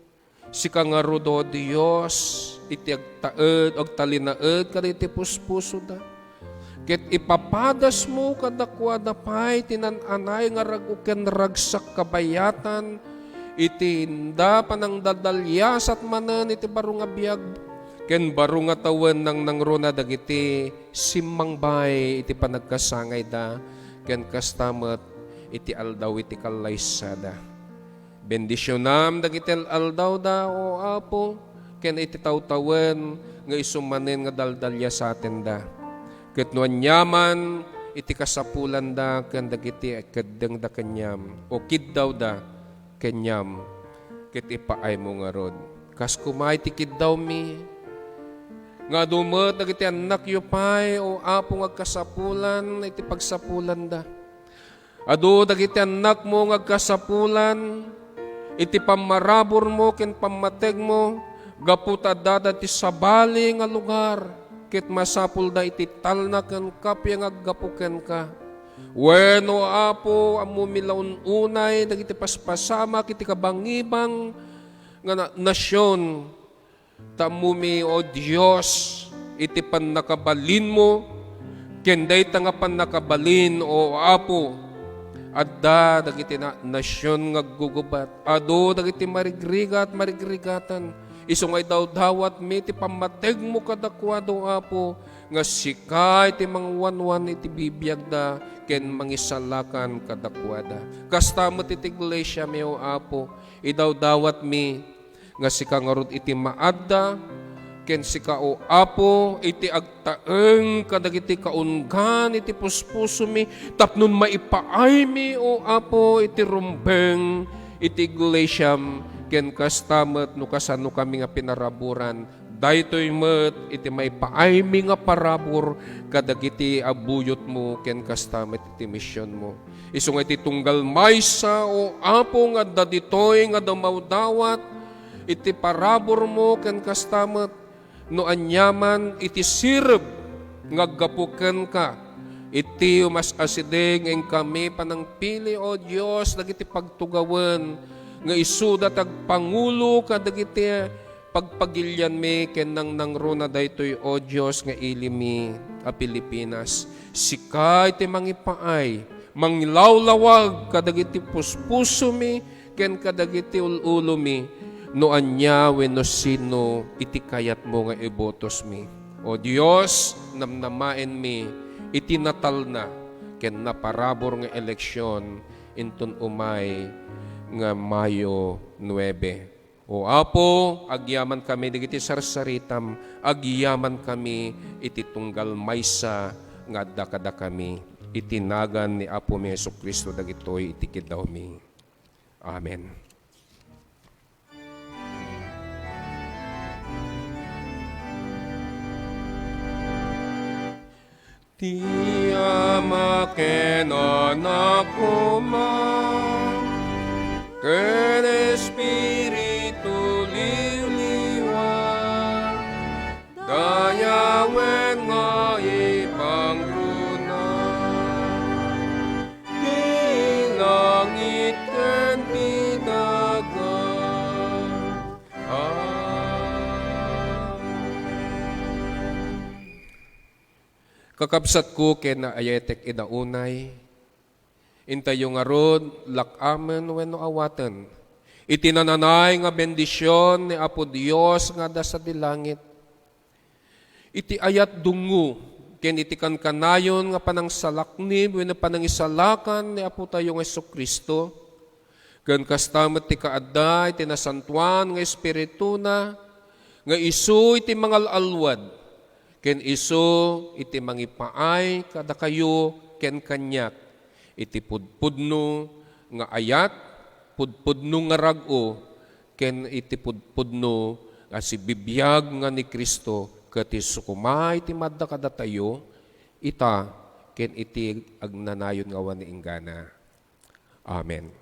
Sika ngarud, O Dios, iti agtaed, agtalinaed kadagiti puspusoda. Ket ipapadasmo kadakuada pay ti naan-anay nga rag-o ken ragsak kabayatan iti inda panangdaldaliasat manen iti baro nga biag ken baro nga tawen nangnangruna dagiti simmangbay iti panagkasangayda ken kasta met iti aldaw iti kallaysada. Bendisionam dagiti al-aldawda, O Apo, ken iti tawtawen nga isu manen nga daldaliasatenda. Ket no aniaman iti kasapulanda ken dagiti keddengda kaniam, o kiddawda kaniam, ket ipaaymo ngarud. Kas koma iti kiddawmi, nga adu met dagiti annakyo pay, O Apo, nga agkasapulan iti pagsapulanda. Adu dagiti annakmo nga agkasapulan iti pammaraburmo ken pammategmo gapu ta addada ti sabali nga lugar ket masapulda iti talna ken kappia nga aggapu kenka. Wen, O Apo, ammomi la un-unay dagiti paspasamak iti kabangibang nga na-, nasion. Ta ammomi, O Dios, iti pannakabalinmo, ken dayta nga pannakabalin, O Apo, adda dagiti na-, nasion nga aggugubat. Adu dagiti marigrigat, marigrigatan. Isu nga idawdawatmi ti pammategmo kadakuada, O Apo, nga sika iti mangwanwan iti bibiagda ken mangisalakan kadakuada. Kasta met iti iglesiami, O Apo, idawdawatmi nga sika ngarud iti maadda, ken sika, O Apo, iti agtaeng kadagiti kaunggan iti puspusomi, tapno maipaaymi, O Apo, iti rumbeng iti iglesiam, ken kasta met no kasano kami nga pinaraburan, daytoy met iti maipaaymi nga parabur kadagiti abuyotmo, ken kasta met iti misionmo. Isu nga iti tunggal maysa, O Apo, nga adda ditoy nga dumawdawat iti paraburmo ken kasta met no aniaman iti sirib nga aggapu kenka. Iti umas-asideg nga inkami panangpili, O Dios, dagiti pagtugawen nga isuda ti agpangulo kadagiti pagpagilianmi ken nangnangruna daytoy, O Dios, nga ilimi a Pilipinas. Sika iti mangipaay, mangilawlawag kadagiti puspusomi ken kadagiti ul-ulomi, no ania wenno sino iti kayatmo nga ibutosmi. O Dios, namnamaenmi iti natalna ken naparabur nga eleksion inton umay nga Mayo nuebe. O Apo, agyamankami dagiti sarsaritam, agyamankami iti tunggal maysa nga adda kadakami. Iti nagan ni Apomi Jesu-Cristo dagitoy iti kiddawmi. Amen. Ti Ama ken Anak koma, ken Espiritu Liwliwa, dayawen nga ipangruna ti langit ken ti daga. Amen. Kakabsatko ken naayatek ida unay, intayo ngarud lak-amen wenno awaten iti nananay nga bendision ni Apo Dios nga adda sadi langit. Iti ayat dungngo ken iti kankanayon nga panangsalaknib wenno panangisalakan ni Apotayo nga Jesu-Cristo, ken kasta met ti kaadda iti Nasantoan nga Espirituna, nga isu iti mangal-alwad, ken isu iti mangipaay kadakayo ken kaniak, iti pudpudno nga ayat, pudpudno nga rag-o, ken iti pudpudno nga sibibiag nga ni Cristo, ket isu koma iti madda kadatayo, ita, ken iti agnanayon nga awan ni inggana. Amen.